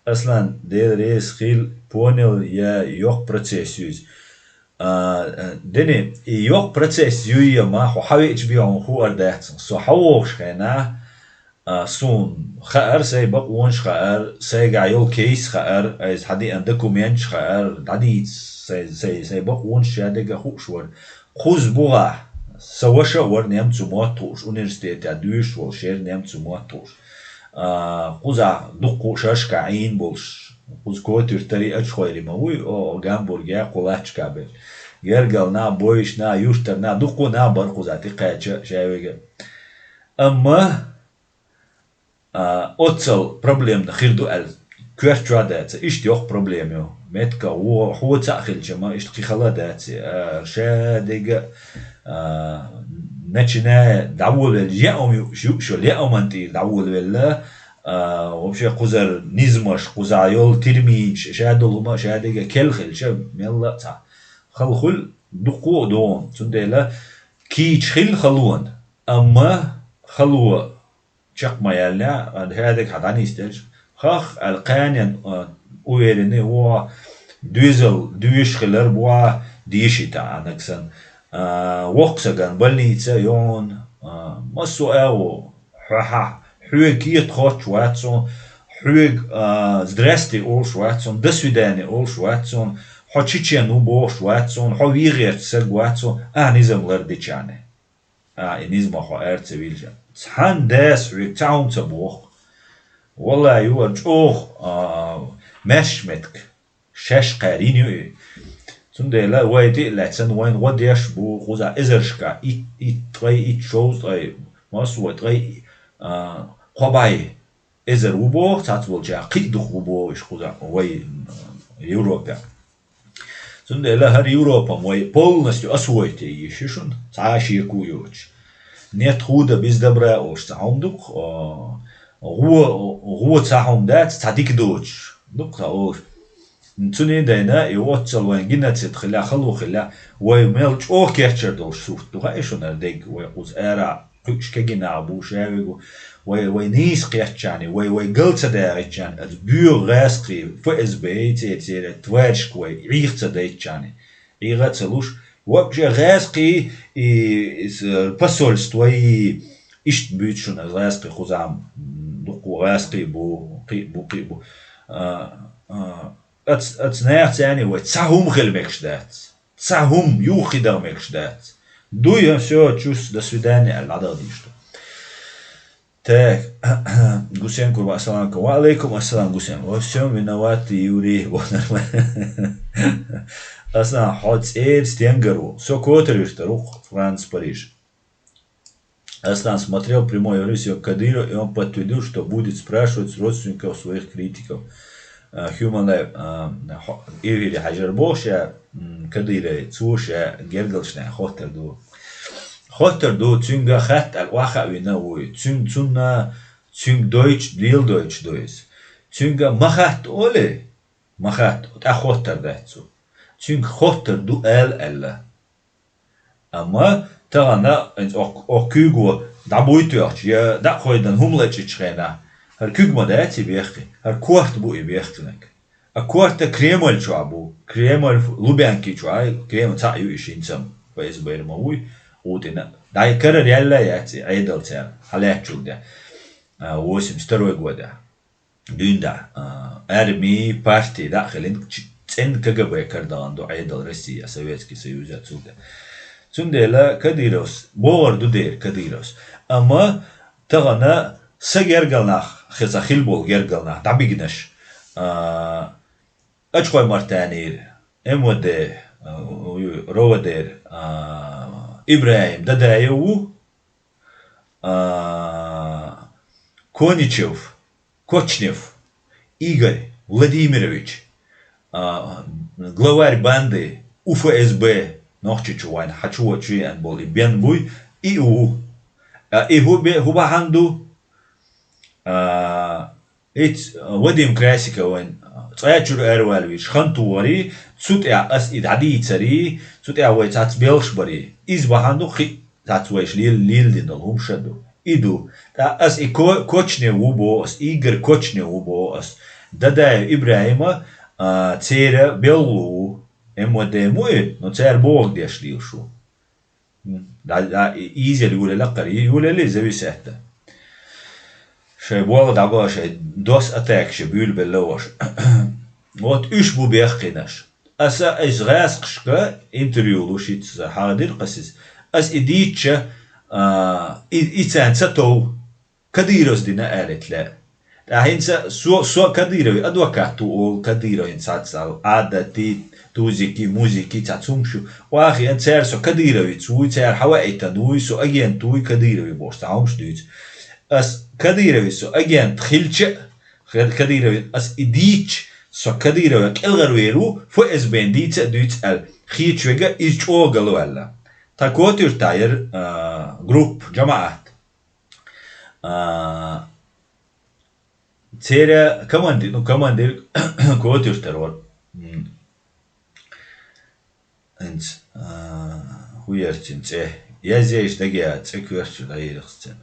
Аслан, Дела реза хила, понял я, йоккха процесс ю иза. А, а, Дени, и йоккха процесс юй я ма, хьо хьавеача бен хьуна хуур дац. Со хьавогӀуш хенахь, а, суна хаьара, сайн бакъонаш хаьара, сайгахь йолу кейс хаьара, айса хьадеана документаш хаьара, дӀадийца сайн, сайн, сайн бакъонаш шадерг а хууш вара. Кхуза бухахь, сан ваша а вара немцу мотт хууш, университетехь доьшуш волу шера немцу мотт хууш. А, кхузахь дуккха шерашкахь Ӏийна болуш, кхуза котуьртари ачхойри ма вуй, о, Гамбургехь кху лачкахь бен. Гергал нах, бойуш нах, юьртара нах, дуккха нах бара кхузахь тӀекхаьча шаверг а. Амма, а, оццал проблемна хир ду аьлла, коьрта чохь а дац, иштта йоккха проблема ю. Меттигах вон хьо цхьаъ хилча ма, иштта кхин хала а дац, а, шадерг а, а, начиная дӀаволавелла, яа хӀума юуш, юуш йолу яа хӀуманна тӀера дӀаволавелла, а, вообще кхузара низамаш, кхузахь йолу терминаш, шадолу хӀума, шадерг а керла хилча, мелла а цхьа хала хуьлу, дуккха а догӀу. Цундела кийча хила халонан, амма хало чекх ма яьллинехь, а, хӀадерг хьан дӀанисделча, хах аьлла кханенна, а, уверенный ву хьо, доьзал доьшуш хилар бу хьо, дешийта Ӏанаг санна. А, воккха саган больница йоӀун, а, массо а агӀо, хьо-, хьа-, хьоьга кхетахоч вац хьо, хьоьга, а, здрасте олуш вац хьо, до свидания олуш вац хьо, хьо чечен ву бохуш вац хьо, хьо вегӀерчу саг вац хьо, ахьа низам лардичарна. А, и низамах хьо ара ца вилча. Цхьана дас хьоьга цхьа хӀума ца боху. Валлахи, ю ар чӀогӀа, а, маьрша меттиг. Шаьш кхаьрина ю и. Цундела вай тӀе а лаьцна, вайна гӀо деш бу кхузахь эзаршка, итт, итт ткъе, итт шовзткъе, массо а ткъе, а, кхо бӀе эзар ву боху, цхьацца волчара кхин а дукха ву боху, иштта кхузахь вай, а, Европехь. Цундела хӀара Европа вай полностью освоить е йиш ю шуна, цхьа а шеко йоцуш. Нет худа без добра олуш цхьа хӀума ду-кх, а, гӀо, гӀо цхьа хӀума дац, цхьа дика доцуш ду-кх цхьа олуш. Цундела и оццул вайн геноцид хилла, хало хилла, вай мел чӀогӀа кечдар долуш сурт ду, хаьа шуна, хӀара дерг вай кхуза ара кхуьуш кегий нах бу, шаверг ву, вай, вай нийса кхетчарна, вай, вай гал ца дагӀиччарна, аса боьха гӀаскхий, ФСБ, церан, церан тваршка вай Ӏеха ца дайтчарна, Ӏеха а ца луш, вообще гӀаскхий, и, и с-, посольство, и, иштта буьйцу шуна аса гӀаскхий кхузахь, м, дуккха гӀаскхий бу, кхин а бу, кхин а бу. А, а, ац-, аца нахаца цхьаьна вай цхьа хӀума хила мегаш дац. Цхьа хӀума юххе даха мегаш дац. Дуй, всё, чус, до свидания, аьлла, дӀадала дийш ду. Так, Гусейн Курба, ассаламу алейкум. Ва алейкум ассалам, Гусейн. Во всём виноваты евреи. Вот нормально. Аслан, хьо цӀера стенгара ву. Со Котар-Юьртара ву, Франц, Париж. Аслан смотрел прямой эфир сегодня Кадырова, и он подтвердил, что будет спрашивать с родственников своих критиков. А, Human Life, а, хо-, эфире хьажар боху ша, м, Кадырове, цо ша гергарчу нахе хоттар ду. Хоттар ду, цуьнга хатта аьлла, охьа а вина вуй. Цуьнга, цунна, цуьнга дойтуш, лела дойтуш ду иза. Цуьнга ма хатта олий, ма хатта, тӀаккха хоттар дац цо. Цуьнга хоттар ду ала аьлла. Амма тахана хӀинца окх-, окху куьйго дӀабуй тоьхча, я дӀа а кхойдан хӀума лачкъичу хенахь, хӀара куьг ма дац и бехке, хӀара корта бу и бехканиг. А корта Кремль чохь бу, Кремль Лубянки чохь, Кремль цхьаъ ю и шинцам, ФСБ-ра ма вуй, Путина. ДӀай карара яьлла яц и Ӏедал цара, хьалаьттачул де. А, восемьдесят второй года. Дуьйна дӀа, а, арми, парти дӀа а хилина, ч-, цӀена КГБ кара дахана ду Ӏедал Россия, Советский Союз а цул тӀе. Цундела Кадыровс, богӀар ду дера Кадыровс. Амма тахана са гергал нах, хеза хила болу гергал нах, дӀабигнаш, а, Ачхой Мартанера, МВД, а, РОВД-ра, а, ИбрахӀим Дадаев ву, а, Коничев, Кочнев Игорь Владимирович, а, главарь банды УФСБ, Нохчийчу вайн хьачу чу еана болу и бен буй, и ву. А, и хӀу бе-, хӀу бахьана ду? А, Иц, а, Вадим Красиков вайн, а, цӀа чуьра араваьлла вийча хан тухарий, цу тӀехь ас и дӀадийцарий, цу тӀехь вай цхьацца белхаш барий. Иза бахьана ду кхин а цхьацца вайша лел-, леладина долу хӀума ша ду. И ду. ТӀаккха ас и Ко-, Кочнев ву боху ас, Игорь Кочнев ву боху ас. Дадаев ИбрахӀима, а, церан белхало ву. МВД ма ву и, но цара бохург деш лелаш ву. М, да, да, и-, иза йолаелла кхара, и-, йолаелла зависит. Шайн болх дӀабаха, шайн дос атака шайн буьйлабелла ваша. Вот уьш бу бехкинарш. Аса айса гӀаскхашка интервью луш йицца хьагӀдира кхасис. Ас и дийчча, а, и, и царна ца тов. Кадыровс дина аьлла тӀе. ТӀаккха хӀинца со, со Кадырове адвокат ву олу, Кадыровин цхьацца Ӏадатий, тузики, музики, цхьа цумаш ю. Охьахиъна цара со Кадыровец вуй, цара хьаваийтина вуй, со агент вуй, Кадырове бохуш, цхьа хӀумаш дуьйцу. Ас Кадырове со агент хилча а, Кад-, Кадырове ас и дийчча, со Кадырове кӀелхьарвер ву, ФСБ-н дийца а дуьйцу аьлла, хеташ верг иза чӀогӀа галваьлла. Тхан Котар-Юьртахь яра, а, группа, жамаӀат. А, церан команди-, ну, командир Котар-Юьртара вара. М. ХӀинца, а, хӀун яра цуьнан цӀе? Язъеш дагахь цӀе коьртачу дӀайийрахс цуьнан.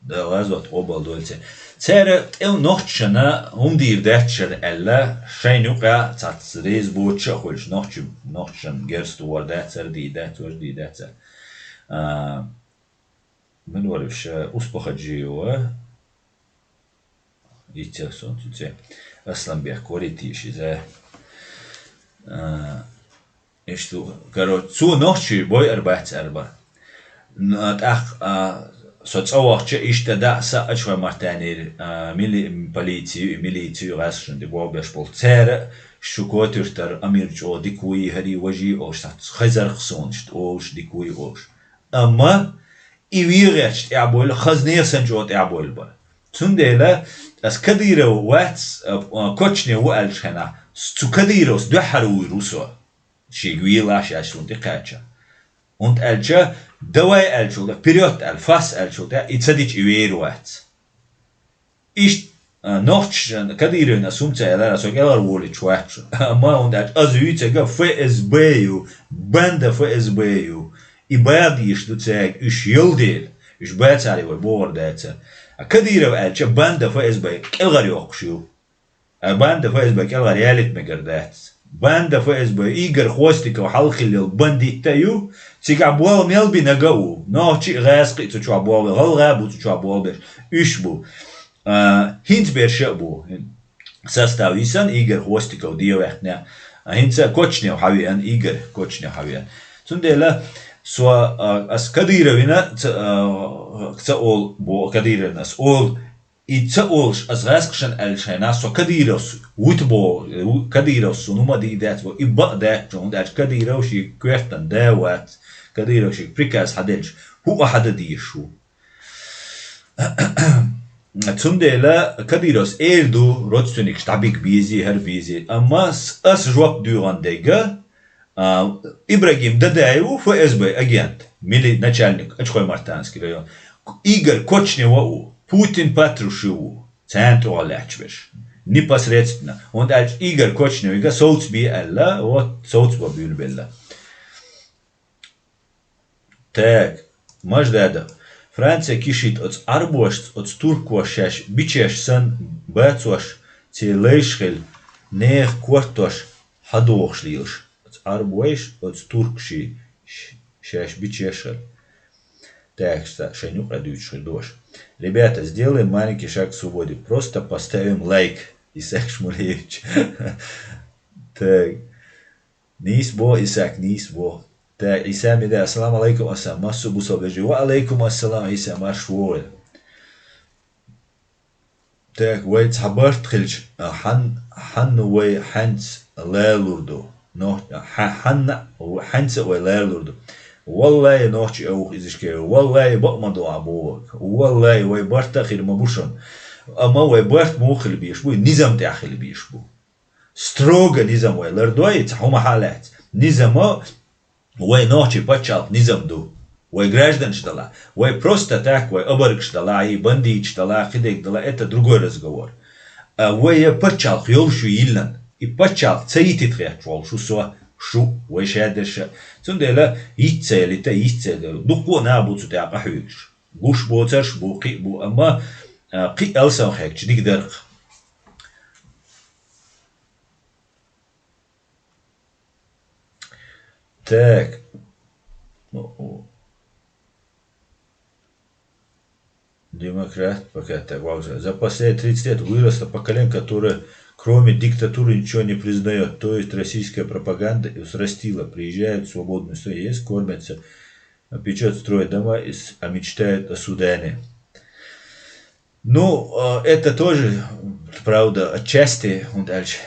Да, гӀазот къобал дойла церан. Церан тӀе нохчашна хӀума дийр дац шера аьлла, шайна юкъа цхьацца реза боцуш а хуьлуш, нохчи-, нохчашна герз тухур дац, хӀара дийр дац, важа дийр дац. А, мила вара уьш, Успахаджиева, йицъелла сона цуьнан цӀе, Асланбек, вари те иза. А, Иштта, короче, цо нохчий бойур бац аьлла бан. Н-, а, тӀаккха, а, со цӀа вахча, иштта да а са а Ачхой-Мартанера, а, мили-, полици ю, и милици ю гӀазкхашна тӀе болх беш болу. Цара а шу котуьртара, Амир чӀогӀа дика вуй, хӀара важа а олуш, цхьацца хезар-кх суна иштта олуш, дика вуй олуш. Амма и вен гӀерташ тӀаьхьабойла, хазне а санна чӀогӀа тӀаьхьабойла бан. Цундела ас Кадыров вац, а, а, Кочнев ву аьллачу хенахь, с-, цу Кадыровс дуьххьара вуьйр ву со. Шега вийлахь а шаьш суна тӀе кхаьчча. ХӀунда аьлча, давай аьллачул тӀе, вперёд аьлла, фас аьллачул тӀе, и ца дича и вер вац. Иштта, а, нохчашна Кадыровна ас хӀума ца аьллера, со кӀелхьара волуьйтуш вац шу. Амма хӀунда аьлча, ас вуьйцург ФСБ ю, банда ФСБ ю. И бала дезаш ду цаьрга, уьш йолу дела, уьш бацара вай бохур дацара. А Кадыров аьлча, банда ФСБ кӀелхьара йоккхуш ю. А банда ФСБ кӀелхьара ялийта мегар дац. Банда ФСБ, Игорь Хвостиков хьалха хилла йолу бандит а ю, цигахь болх мел бинарг а ву. Нохчий а, гӀазкхий а цу чохь болх бина, гӀалгӀа а бу цу чохь болх беш. Уьш бу. А, хӀинца берш а бу. Состав йисна, Игорь Хвостиков дӀаваьккхина. А, хӀинца Кочнев хьавеана, Игорь Кочнев хьавеана. Цундела со, а, ас Кадыровна ца, а, ца олу, бо-, Кадыровна ас олу, и ца олуш ас гӀазкхашна аьллачу хенахь, со Кадыровс вуьту боху, ву-, Кадыровс суна хӀума дийр дац боху, и бакъ дац шу, хӀунда аьлча Кадыров шен коьртан да вац, Кадыров шега приказ хьаделча, хӀуъа хьадан дезаш ву. Цундела Кадыровс эр ду, родственникаш дӀабига безий, хӀара безий, амма с-, ас жоп доьгӀна дерг, А, Ибрагим Дадаев ву, ФСБ агент, мили-, начальник, Ачхой-Мартанский район. Игорь Кочнев а ву, Путин Патрушев ву, царна тӀехула лаьтташ берш. Непосредственно. ХӀунда аьлча Игорь Кочневга совцабе аьлла, вот, совцабан буьйлабелла. Так, Маждада. Франция кишийт оцу Ӏарбошца, оцу туркоша шаьш бичеш санна бацош, церан лайш хилла, нехан кортош хьадохуш лелаш. Оцу Ӏарбойша, оцу туркаши ш-, шаьш бичеш хилла. Так, ша-, шайн юкъа дуьйцуш хир дош. Ребята, сделаем маленький шаг к свободе. Просто поставим лайк. Исаак Шмулеевич. Так. Нийса боху, Исаак, нийса боху. Так, Ӏийса Меда, ассаламу алайкум, ассалам. Массо а бусалба вежарий. Ва алайкум ассалам, Ӏийса, марша вогӀийла. Так, вай цхьа барт хилча, а, хьан-, хьанна вай хьаьнца лалур ду? Но, хьа-, хьанна, хьаьнца а вай лалур ду? Валлай, нохчи а вух иза шке, валлай, бакъ ма ду ахь бохург. Валлай, вай барт а хир ма бу шуна. Амма вай барт муха хила безаш бу, низам тӀехь хила безаш бу. Строго низам вай лардой, цхьа хӀума хьалаьцна. Низамо вай нохчий пачхьалкх низам ду. Вай гражданаш далахь, вай просто так, вай обаргаш далахь, и бандиташ далахь, кхидерг далахь, это другой разговор. А вай я пачхьалкх йолуш ю йиллан. И пачхьалкх ца йитита хеташ волуш ву со, шу, вай шадерша. Цундела йиц ца ялита, йиц ца ялита. Дуккха а нах бу цу тӀехь къахьуьйтуш. Гуш боцарш бу, кхин а бу, амма, а, кхин а алсам хьегча дика дара-кх. Так. Демократ, пока так, вау, за последние тридцать лет выросло поколение, которое кроме диктатуры ничего не признает, то есть российская пропаганда и взрастила, приезжают в свободную страну, есть, кормятся, печет, строят дома, и с-, а мечтают о Судане. Ну, а, это тоже, правда, отчасти, хӀунда аьлча,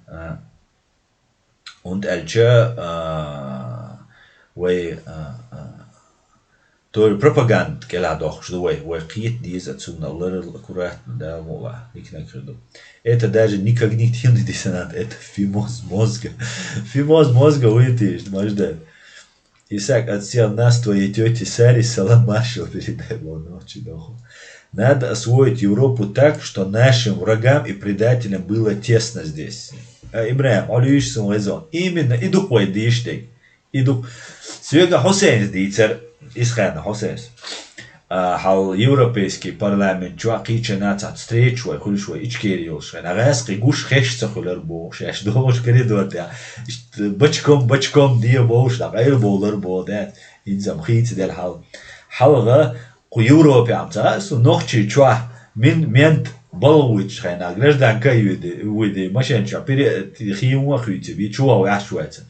а, хӀунда аьлча, а, вай, а, а, тоже пропаганда кӀелахь дохкуш ду вай, вай кхета деза цунна ларал аккуратно, да, мула, никнаг хир ду. Это даже не когнитивный диссонанс, это фимоз мозга. Фимоз мозга вуй тешна, Мажда. Исаак, от всех нас, твоей тёте Саре салам, маршал передай, бо нохчи доху. Надо освоить Европу так, что нашим врагам и предателям было тесно здесь. А, Ибрахим, Олуьйш сун везон. Именно, и дукх вай дийш дерг. И дукх. Соьга Хьусейнс дийцар, Исхана Хьусейнс. А, хьал Европейский парламент чохь кхечанна цхьацца встреча вай хуьлуш вай Ичкери йолуш хенахь, гӀаьскхи гуш хеш ца хуьлар боху, шаьш догӀуш коридор тӀехь. Иштта бачком, бачком де бовш, дӀа къайла бовлар боху, да. ХӀинца-м хийца дела хьал. Хьалха кху Европехь-м ца хаьа, со нохчий чохь мин-, мент балгӀа вуьйцуш хенахь, гражданка а вуьйди, вуьйди, машен чохь пере-, хийма а хуьйци, чу ваха ваьхьаш ваьцна.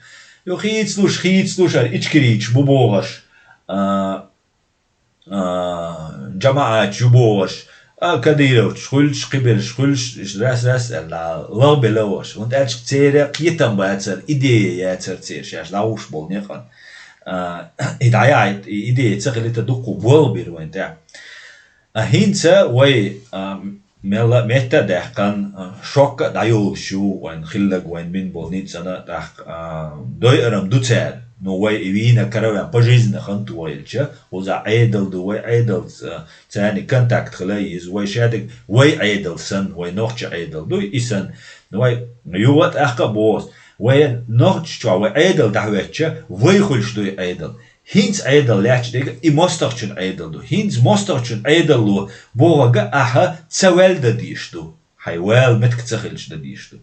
Ю хийцалуш, хийцалуш, ара ичкерийчаш бу бохуш. А, а, жамаӀаташ ю бохуш, а, кадыровцаш хуьлуш, кхиберш хуьлуш, рас-рас аьлла, лагӀбелла а ваша. ХӀунда аьлча церан кхетам бацара, идея яцара церан шаьш дӀахьуш болу некъан. А, и дӀаяхьийта, и идея ца хилийта дуккха болх бира вайн тӀехь. А хӀинца вай, а, мелла а метта а даьккхина, а, шокка а дӀайолуш ю, вайн хилларг вайн бина болу ницкъана а тӀаккха, а, дойъарам ду цара. Ну, вай и вийна караваьн пожизненно хан тухийча, уза Ӏедал ду, вай Ӏедалца, а, царний контакт хила а иза, вай шадерг вай Ӏедал санна, вай нохча Ӏедал ду, и санна. Вай юха а тӀаккха а боху, вай нохча чохь вай Ӏедал дӀахӀоьттича, вай хуьлуш ду и Ӏедал. ХӀинца Ӏедал лаьтташ дерг и мостагӀчун Ӏедал ду. ХӀинца мостагӀчун Ӏедало бохург ахьа ца ваьлла дан дийш ду. Хьайн вала меттиг ца хилча дан дийш ду.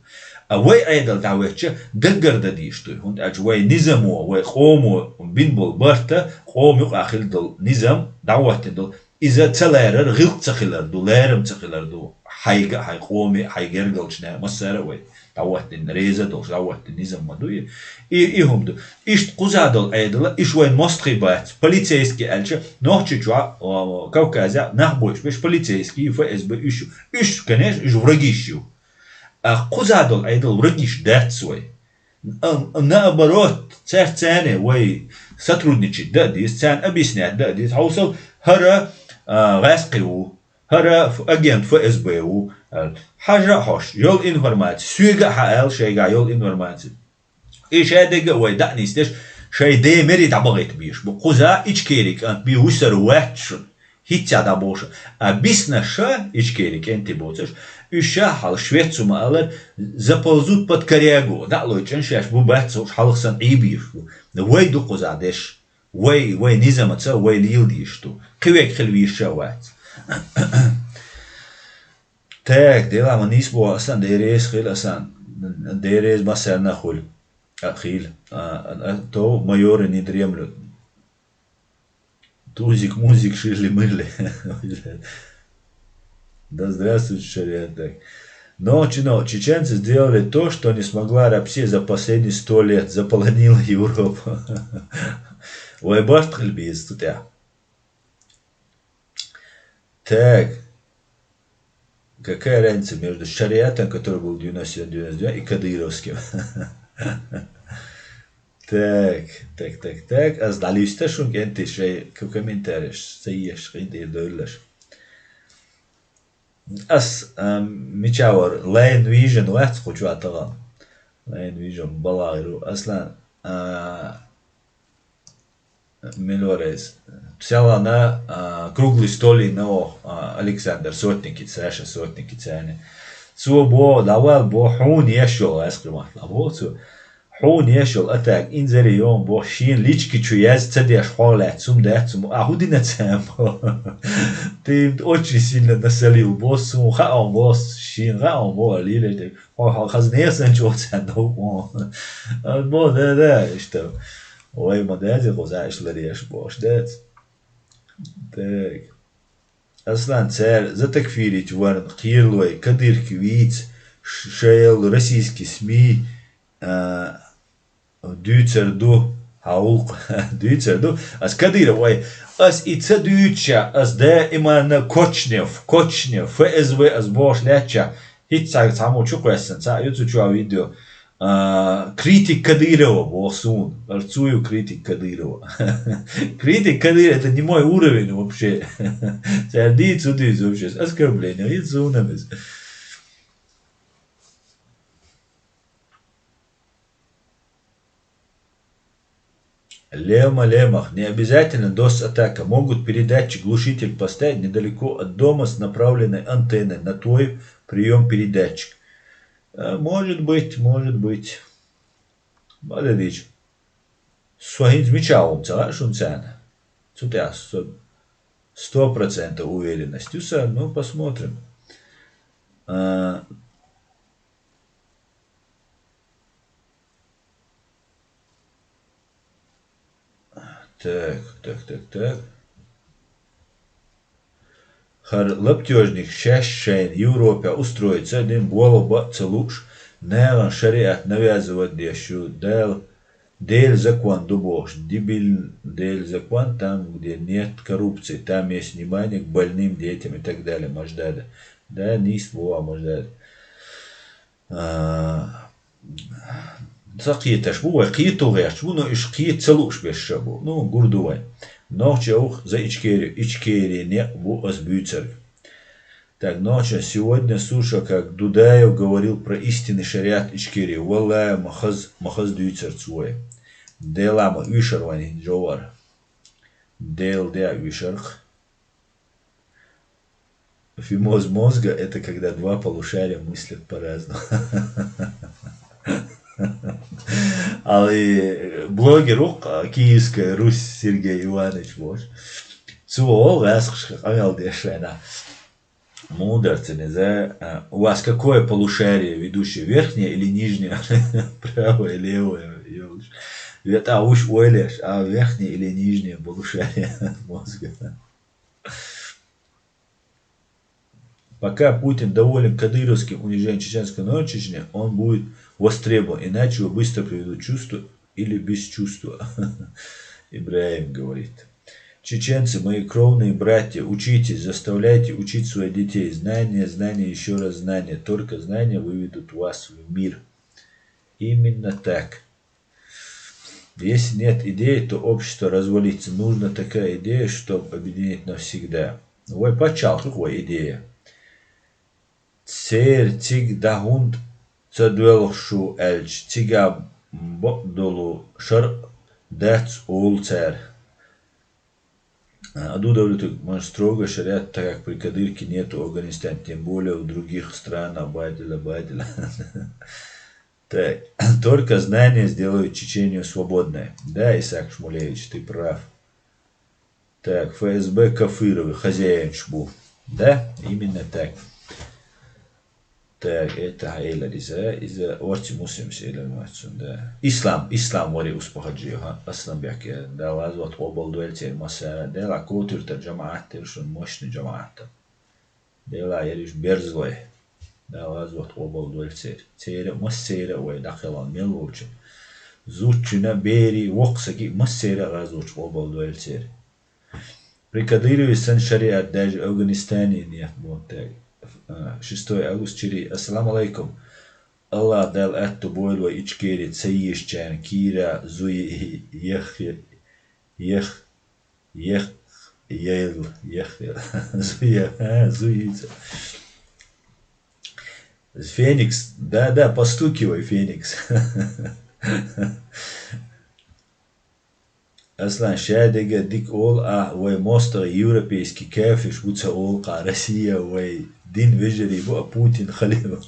А вай Ӏедал дӀахӀоьттича даггара дан дийш ду. ХӀунда аьлча вай низамо, вай къомо бина болу барта, къома юкъахь хилла долу низам, дӀахӀоттина долу, иза ца ларар гӀиллакх ца хилар ду, ларам ца хилар ду. Хьайга а, хьайн къоме а, хьайн гергарчу нехан массара а вай дӀахӀоттина, реза а долуш, дӀахӀоттина низам ма ду и. И, и хӀума ду. Иштта кхуза долу Ӏедала, иш вайн мостагӀий бац. Полицейский аьлча, Нохчийчохь, о, Кавказехь нах бойтуш берш полицейский, ФСБ, уьш ю. Уьш, конечно, уьш врагиш ю. А кхуза долу Ӏедал врагиш дац вай. Н-, наоборот, цаьрца царна вай сотрудничать дан а деза, царна объяснять дан а деза. Хьовсал, хӀара, а, гӀаьскхи ву, хӀара ф-, агент ФСБ ву, аьлла. Хьажа а хьожуш, йолу информаци, соьга а хьан аьлла шайгахь йолу информаци. И шадерг а вай дӀа а нисдеш, шайн ден мере дӀабахийта безаш бу. Кхуза Ичкери кӀант бен вуьсур вац шуна. ХӀинца дӀабохуш. А биснарш ша Ичкери кӀентий боцурш, уьш ша хьала швец хӀума алар, заползут под корягу, дӀа а лойчӀан шаьш бу бац, уьш хьалха санна Ӏийбийш бу. Вай ду кхуза деш. Вай, вай низамаца, вай лийла дийш ду. Кхин вега хила вийш ша вац. Так, дела ма нийса боху асан, дереза хила асан, дереза массарна хуьлу. А, хила. А, а, а то майоры не дремлют. Тузик, музик, ширли-мырли. Да здравствует шариат, так. Но, чино, чеченцы сделали то, что не смогла Россия за последние сто лет, заполонила Европу. Вай барт хила беза цу тӀехь. Так. Какая разница между шариатом, который был в девяносто семь девяносто девять, и кадыровским? Так, так, так, так. Ас дӀалуьста шун кӀентий шайн ко-, комментареш, ца еш, къинтӀера девллаш. Ас, а, мича вара, Line Vision вац кху чохь тахана. Line Vision балагӀа ву. Аслан, а, Мелорес. Цхьаллана, а, круглый столина, а, Александр Сотникица, Саша Сотникица, цо бо, дӀавал бо, хьуна еш йолу, ас кхин ма, дӀабо цо. Хьуна еш йолу атак, инзаре йон бо, шен лички чу яз ца деш, хьо лаьцна, сум дац, сум, а хӀу дина цхьаьн бо. Ты очень сильно насолил, бо, сум, хаам бо, шен хаам бо, лилеш дерг. Хьо, хьо хаза несан чӀогӀа цхьаьна довхо. Ан бо, да, да, иштта. Вай ма даьзи кхуза иш ларъеш бохуш дац. Так. Аслан, цара затакфирить варна кхералой, кадырки вийца, ш-, шайолу российский СМИ, а, дуьйцар ду, хьан гӀуллакх дуьйцар ду. Ас Кадыров вай, ас и ца дуьйцуча, ас даиманна Кочнев, Кочнев, ФСБ ас бохуш лаьттача, хӀинца цхьа, цхьаммо чу кхоьссина, цхьаъ ю цу чохь видео. А, критик Кадырова боху суна. Ас цу ю критик Кадырова. Критик Кадыров, это не мой уровень вообще. Цара дийца, цу дийца вообще. Оскорбление, и суна беза. Лема, Лемах, не обязательно дос-атака. Могут передатчик, глушитель поставить недалеко от дома с направленной антенной на твой приём передатчик. Э, может быть, может быть. Ма дадийча. Со хӀинца мича ву ца хаьа шуна царна? Цу тӀехь со Сто процентов уверенность. Юса, ну, посмотрим. А, так, так, так, так. ХӀара лаптёжник шаьш шайн Европе устроиться дина, болх бан а ца лууш, нахана шариат навязывать деш ю, Дала, Делан закон ду бохуш, дебильный Делан закон, там, где нет коррупции, там есть внимание к больным детям и так далее, Маждада. Да, нийса боху Маждада. А, ца кхеташ бу вай, кхето гӀерташ бу, но уьш кхета ца лууш берш а бу. Ну, гур ду вай. Нохчий ух за Ичкери, Ичкери некъ бу ас буьйцург. Так, ночью сегодня слушал, как Дудаев говорил про истинный шариат Ичкерии. Валлахи, ма хаза, ма хаза дуьйцура цо вай. Дела ма уьйшар вайн хӀинца жовхӀар. Дела де а уьйшарх. Фимоз мозга — это когда два полушария мыслят по-разному. Али блогер ву-кх, Киевская Русь, Сергей Иванович бохуш. Цо олу гӀаскхашка къамел деш вайна. Мударца не за, а, у вас какое полушарие, ведущий, верхнее или нижнее? Правое, левое, ёлуш. Вета уж ойлеш, а верхнее или нижнее полушарие мозга. Пока Путин доволен кадыровским унижением чеченского народа в Чечне, он будет востребован, иначе его быстро приведут в чувство или без чувства. Ибраим говорит. Чеченцы, мои кровные братья, учитесь, заставляйте учить своих детей. Знание, знание, еще раз знание. Только знания выведут вас в мир. Именно так. Если нет идеи, то общество развалится. Нужна такая идея, чтобы объединить навсегда. Вай паччахьалкх ю вай идея. Церан цига дӀа хӀунда ца доьлху шу аьлча, цига бакъдолу шарӀ дац олу цара. А, Аду Давлетович, может, строгая шариат, так как при Кадырке нету Афганистана, тем более в других странах, бадила, бадила. Так, только знания сделают Чечению свободной. Да, Исаак Шмулевич, ты прав. Так, ФСБ кафировый, хозяинаш бу. Да, именно так. Так, это хьан элира иза, иза орци муслимас элира ма цунна, да. Ислам, ислам вари успа хаджи, ха, Асланбек, э, Дала гӀазот къобал дойла церан массара, Дала котуьртар жамаӀат дер шун мощный жамаӀат. Дала яриш берзлой. Дала гӀазот къобал дойла церан. Церан, массеран а вай дӀакхелхана мел волчу. Зудчуьнан, берийн, воккхасагий, массеран а гӀазот къобал дойла церан. При Кадырове сан шариат даже Афганистане нет, вот так. А, шестой август, Чири. Ассаламу алайкум. Аллах Дала аьтту бойла вай Ичкери ца езачарна, Кира, Зуи, Ех, Ех, Ех, Ейл, Ех, Зуя, а, Зуица. Феникс, да, да, постукивай, Феникс. Аслан, шадерг а дика олу ахь, вай мостагӀий европейский кафирш бу ца олу-кх, Россия вай дин вежарий бу, а Путин халил.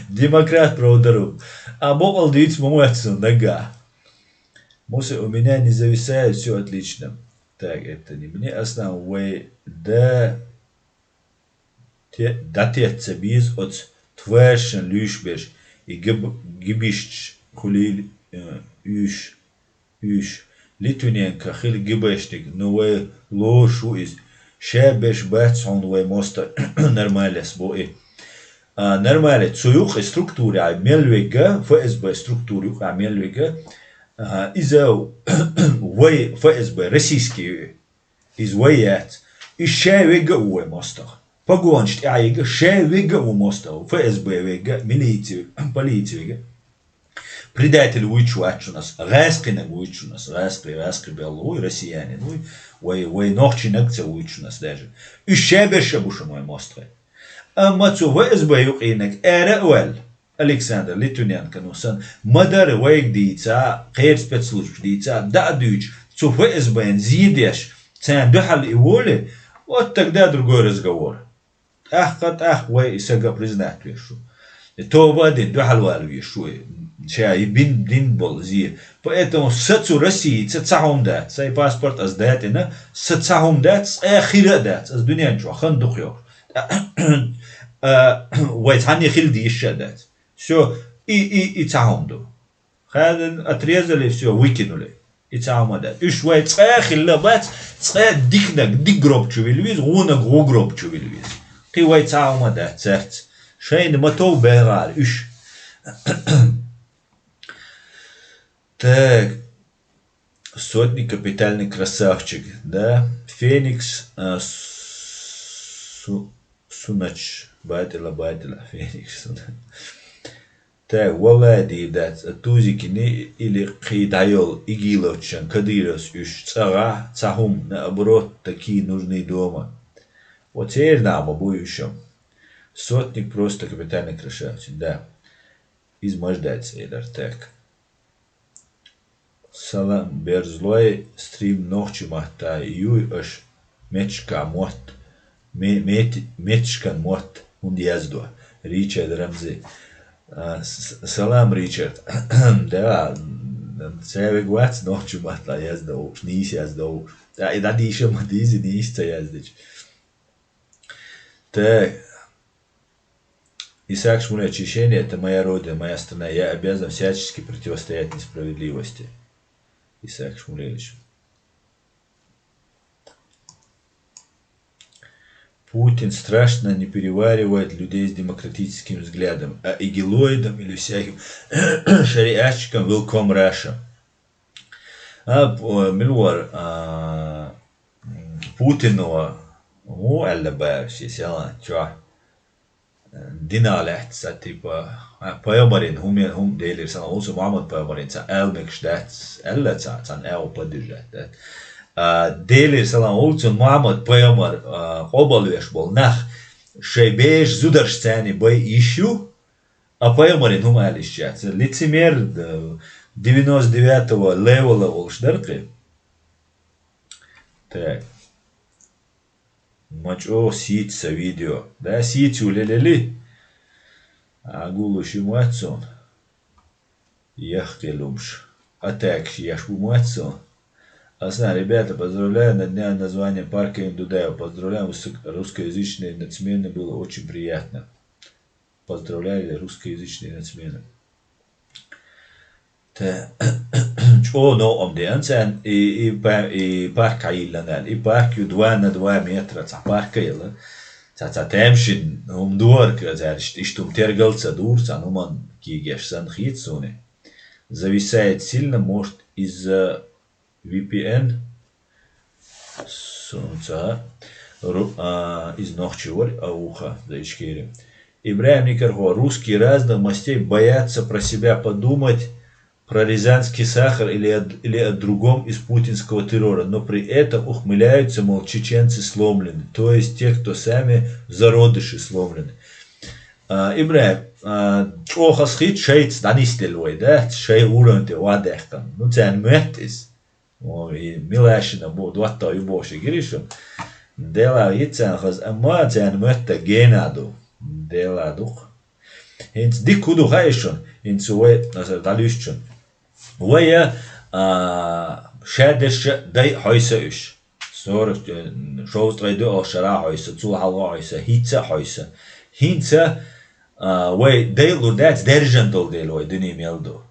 Демократ правдару. А бокъал дийца ма моьтту суна наггахь. Муса, у меня не зависает, всё отлично. Так, это не мне, Аслан, вай да те-, дӀатетта ца беза оцу тваршна луьйш берш, и гиб-, гибишча хуьлийла, э, уьш, уьш. Литвиненко хила гибешник, ну вай лоруш ву иза. Ша берш бац хьуна вай моста нормалес бо и. А, нормале, цу юкъа структура а мел вега, ФСБ структура юкъа а мел вега, а, иза вай ФСБ, российский ю и. Иза вай яц. Иза ша вега а ву вай мостагӀа. Погонаш тӀехь а ега, ша вега а ву мостагӀа. ФСБ вега, милиция, полиция вега. Предатель вуьйцуш вац шуна ас, гӀаскхинаг вуьйцу шуна ас, гӀаскхи, гӀаскхи белла вуй, россиянин вуй, вай, вай нохчинаг ца вуьйцу шуна ас даже. Уьш ша берш а бу шуна вай мостагӀий. Амма цу ФСБ юкъийнаг ара а ваьлла, Александр Литвиненко, ну, сан, ма-дарра вайга дийца, кхеран спецслужбаш дийца, дӀа а дуьйцуш, цу ФСБ-н зе деш, царна дуьхьал и волий, вот тогда другой разговор. ТӀаккха, тӀаккха вай и сага признать веш ву. И тоба а дина, дуьхьал вала веш ву и. Ша и бин, бин бол зе. Поэтому са цу Россица цхьа хӀума дац. Сай паспорт аз датӀина, са цхьа хӀума дац, цкъа хира а дац. Аз дуьнен чу хан дукха йохуш. А, вай цхьанне хила дийша а дац. Всё, и, и, и цхьа хӀума ду. Хадин отрезали, всё, выкинули. И цхьа хӀума дац. Уьш вай цкъа хилла бац, цкъа дикнаг дик гроб чу вилла веза, гӀунаг гӀу гроб чу вилла веза. Кхин вай цхьа хӀума дац цаьрца. Шайна ма тов бегӀара уьш. Так. Сотник капитальный красавчик, да? Феникс, а, Су-, Сунач, батила, батила, Феникс Сунач. Так, валла дийр дац, а тузикини или кхий дӀайолу игиловчан кадыровс уьш цӀагӀа, цхьа хӀума, наоборот, такие нужны дома. Вот церан а ма бу уьш. Сотник просто капитальный красавчик, да. Иза маждайца элира, так. Салам, берзлой стрим нохчи матта, юй аш мечка мотт, ме-, мет-, мечкан мотт, хӀунда яздо. Ричард Рамзи. А, с-, с-, салам, Ричард. Да, цевиг вац нохчи матта язда уш, нийса язда уш. Да, и да дийша ма дийзи, нийса ца яздич. Так. Исаак Шмулевич, Чечения — это моя родина, моя страна. Я обязан всячески противостоять несправедливости. Исаак Шмулевич. Путин страшно не переваривает людей с демократическим взглядом, а игилоидом или всяким шариатчиком will come Russia. А, п-, мила вара, а, м, Путино, хӀун аьлла баьраш, селан чохь? Дина лаьцна, типа, а, пайхамарийн хӀума, хӀума Делера салам олу цунна, Мухьаммад пайхамарийн цхьа ала мегаш дац, аьлла цхьа, цхьана агӀо поддержать дац. А, Делера салам олу цунна, Мухьаммад пайхамар, а, къобалвеш болу нах, шайн бежан зударшца бай йиш ю, а пайхамарийн хӀума ала йиш яц. Лицемер, да, девяносто девятого левела олуш дара кхин. Так. Ма чӀогӀа сийца сан видео. Да, сийца ю лелели. Агулуш ю моьтту суна. Яхкъе лумаш. Атакаш еш бу моьтту суна. Аслан, ребята, поздравляю на дня названия парка имени Дудаева. Поздравляем, высок-, русскоязычные нацмены, было очень приятно. Поздравляю русскоязычные нацмены. Те, чӀогӀа новкъам деана царна, и, и па-, и парк хьайиллина аьлла. И парк ю два на два метра, цхьа парк а яла. Цхьа, цхьа тамашийна хӀума дора, цара иштта, иштта хӀума тергал ца дура, цхьана хӀуманна кегеш санна хета суна. Зависает сильно, может, из-за V P N. Сунца. Ру-, а, из нохчи вар, а уха, за Ичкери. Ибрагим Никархо, русские разных мастей боятся про себя подумать, про рязанский сахар или о, или о другом из путинского террора, но при этом ухмыляются, мол, чеченцы сломлены, то есть те, кто сами в зародыше сломлены. А, Ибрагим, а, чӀогӀа хазахийта шайца дӀанисделла вай, да? Шай уровень тӀе вадаьккхина. Ну, царна моьтту иза. О, и милашина бу, доттагӀа ю бохуш гири шу. Дела йиццан хаза, амма царна моьтту гена ду. Дела дукха. ХӀинца дика хӀун ду хаьа шуна? ХӀинца вай, аса, дӀалуьйсучун. Вай, а, шадерша дай хьойса уьш. Сорок, э, шовзткъе доьалгӀа шара хьойса, цул хьалха хьойса, хӀинца а хьойса. ХӀинца, а, вай дайлур дац, даьржина долу дела вай дуьне мел ду.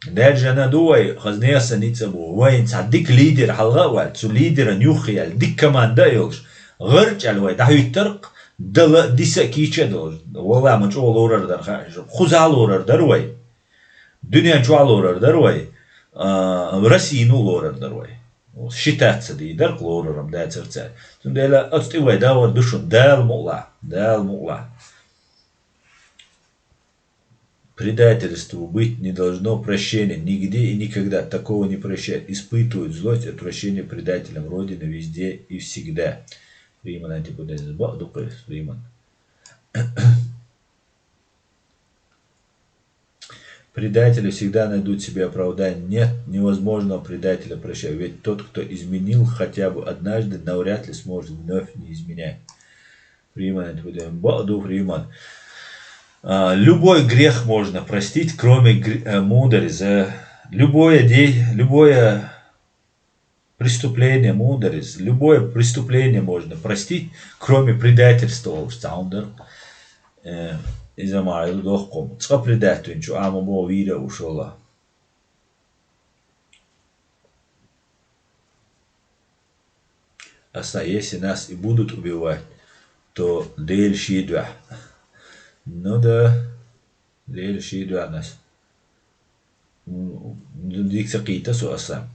Даьржина ду вай, хаза неса ницкъ а бу. Вайн цхьа дика лидер хьалха а ваьлла, цу лидеран юххе яьлла, дика команда а йолуш, гӀарчӀаьлла вай дӀахӀуьттаркх, дала а, диса а кийча а долуш. Валла, ма чӀогӀа лорар дара хаьа, кхузахь а лорар дара вай. Дуьнен чохь а лорар дара вай. А, Российна а лорар дара вай. Считаться дийдаркх лорарам дацара цара. Цундела оцу тӀе вай давар ду шуна, Дала мукъалахь, Дала мукъалахь. Предательству быть не должно прощения. Нигде и никогда такого не прощают. Испытывают злость, отвращение предателям Родины везде и всегда. Фриман антиподенс. Бакъ дукха Фриман. Предатели всегда найдут себе оправдание. Нет невозможного предателя прощать. Ведь тот, кто изменил хотя бы однажды, навряд ли сможет вновь не изменять. Фриман антиподенс. Бакъ ду, Фриман. А, любой грех можно простить, кроме гр- э, мударис. Э, любое де- любое преступление, мударис. Любое преступление можно простить, кроме предательства, олуш цхьа хӀума дар. Э, иза ма ду дохкъум. Цкъа предательничу, амма бо вийра ушола. Аса, если нас и будут убивать, то Дела шийдоахь. Ну да, Дела шийдоахь нас. М, дика ца кхийта со аса.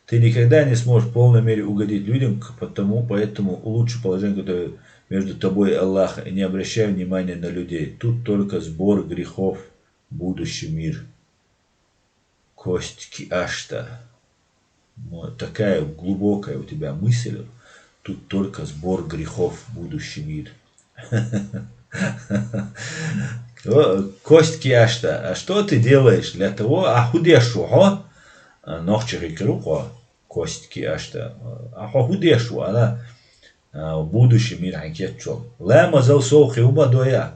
Ты никогда не сможешь в полной мере угодить людям, к- потому, поэтому улучши положение, которое между тобой и Аллахом, и не обращай внимания на людей. Тут только сбор грехов в будущий мир. Кость Киашта. Мо- Такая глубокая у тебя мысль. Тут только сбор грехов в будущий мир. О, Кость Киашта, а что ты делаешь для того, а хӀу деш ву хьо? А, нохчи хикару хьо, Кость Киашта. А хьо хӀу деш ву, ана, а, будущий мир хьан кечвал. Ламазал сов хи ума доя.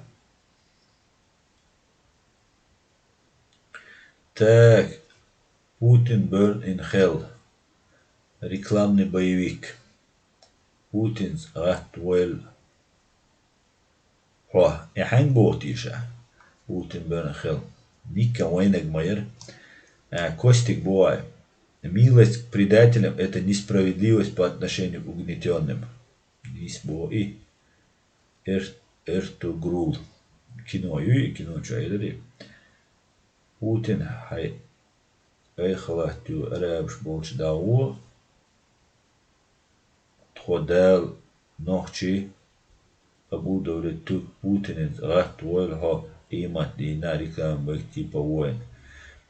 Так, Путин Burn in Hell. Рекламный боевик. Путин гӀатта войла хьо. Э, хьанга боху тийша? Путин Burn in Hell. Никка вайнаг ма яра. А, Костик боху. Милость к предателям — это несправедливость по отношению к угнетенным. Нийса боху и. Эр- Эртугрул. Кино ю и, кино чу айдари. Путин, хьай, ай халат ю арабаш болчу дагӀо. Тхо Дала нохчий, Абу Давлет, ту Путинан гӀатта войла хьо, къемат дийнахь реклама байтипа воин.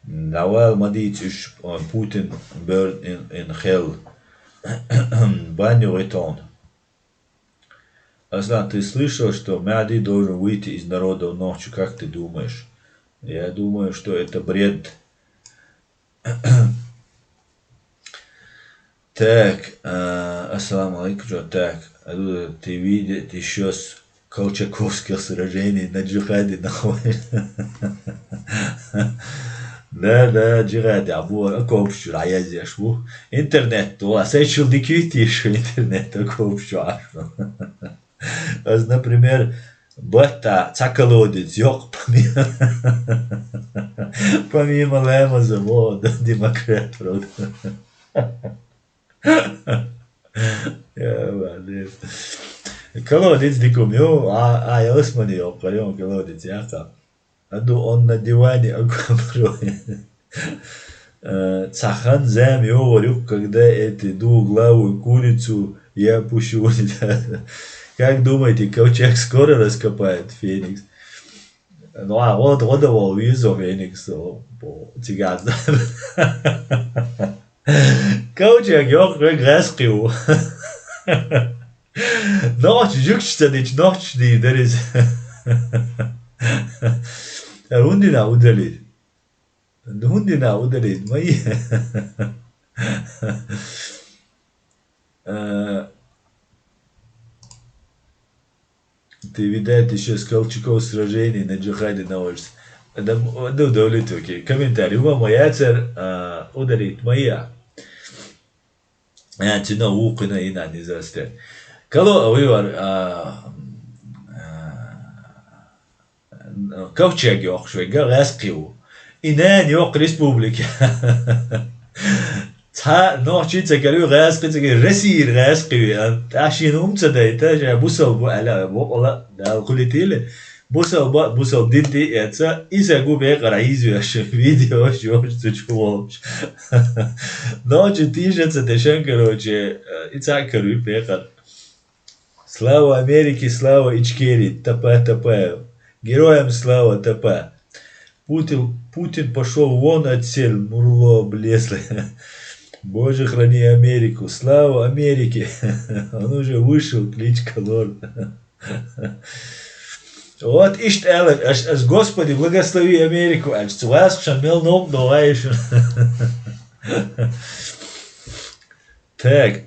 Навал ма дийца уьш, Путин Burn in, in Hell. Бан ю гӀитон. Аслан, ты слышал, что Махди должен выйти из народа в ночь? Как ты думаешь? Я думаю, что это бред. Так, а, ассаламу алейкум, чё, так, а, ты видеть ещё с Колчаковских сражений на джихаде находишь? Да, да, джихаде, а бу окопаш чуьра язъеш ву. Интернет, ва, сайчул диквитиш интернет окопаш чу ашу. Аз, например, батта цхьа колодец йокъ помимо, помимо Лемеза, во, да, демократ, правда. Я, молодец. Колодец дикум, ё, а, а, ялсмани йокъ, ё, колодец, яха. А ду он на диване, а куамро. Э, цхьа хан зама йогӀур ю, когда эти двуглавую курицу я пущу. Как думаете, Колчак скоро раскопает Феникс? Ну, а вот, вот его визу Феникс, о, по- цыган. Колчак йокъ, гӀаскхи ву. Нохчи жугташ ца дича, нохчаш дийр дара иза. ХӀунда дина удалить? ХӀунда дина удалить? Ма и- Э, Ты, видать, ещё с Колчаков сражений на джихаде научишься. Да, м, да, удалить, окей. Комментарий. Ва ма яцар, а, удалить ма я. А, тина вукхина ина не застрять. Кало, а, вывар, а, а, Ковчег йоккхуш вайга гӀаьскхи ву. И нана йоккха республика. Цхьа нохчи ца каруй гӀаьскхи ца каруй, Россия гӀаьскхи ву. Ташин ум ца дайта, жа бусал бу аля, бокъала, дал кулитили. Бусал ба, бусал дин ти эца, и ца гу бекъара изю аша, видео шош цучу волуш. Нохчи тиша ца тешан, короче, и ца каруй бекъар. Слава Америке, слава Ичкерии, Тапа Тапаев. Героям слава, Тапа. Путин, Путин пошёл вон отсель, мурло облезлый. Боже, храни Америку. Слава Америке. Он уже вышел, кличка лорд. Вот иштта аьлла, аш, аш, Господи, благослови Америку, аш, цу вас шан мел ног догӀайшун. Так.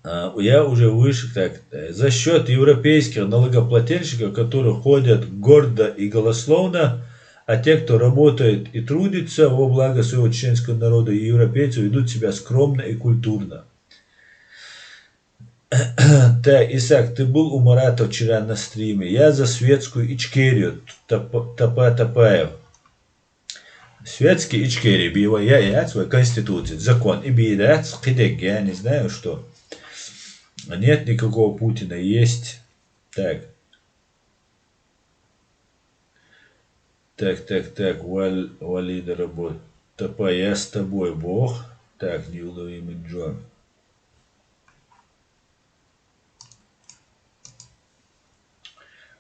А, я уже выше, так, э, за счет европейских налогоплательщиков, которые ходят гордо и голословно, а те, кто работает и трудится во благо своего чеченского народа и европейцев, ведут себя скромно и культурно. Так, Исаак, ты был у Марата вчера на стриме? Я за светскую Ичкерию, Тап-, Тапа Тапаев. Светский Ичкери бий вай, я яц вай конституция, закон и бий яц, кидег, я не знаю что. Нет никакого Путина, есть. Так. Так, так, так, Валь, Валида работа. Тапа, я с тобой, Бог. Так, неуловимый Джон.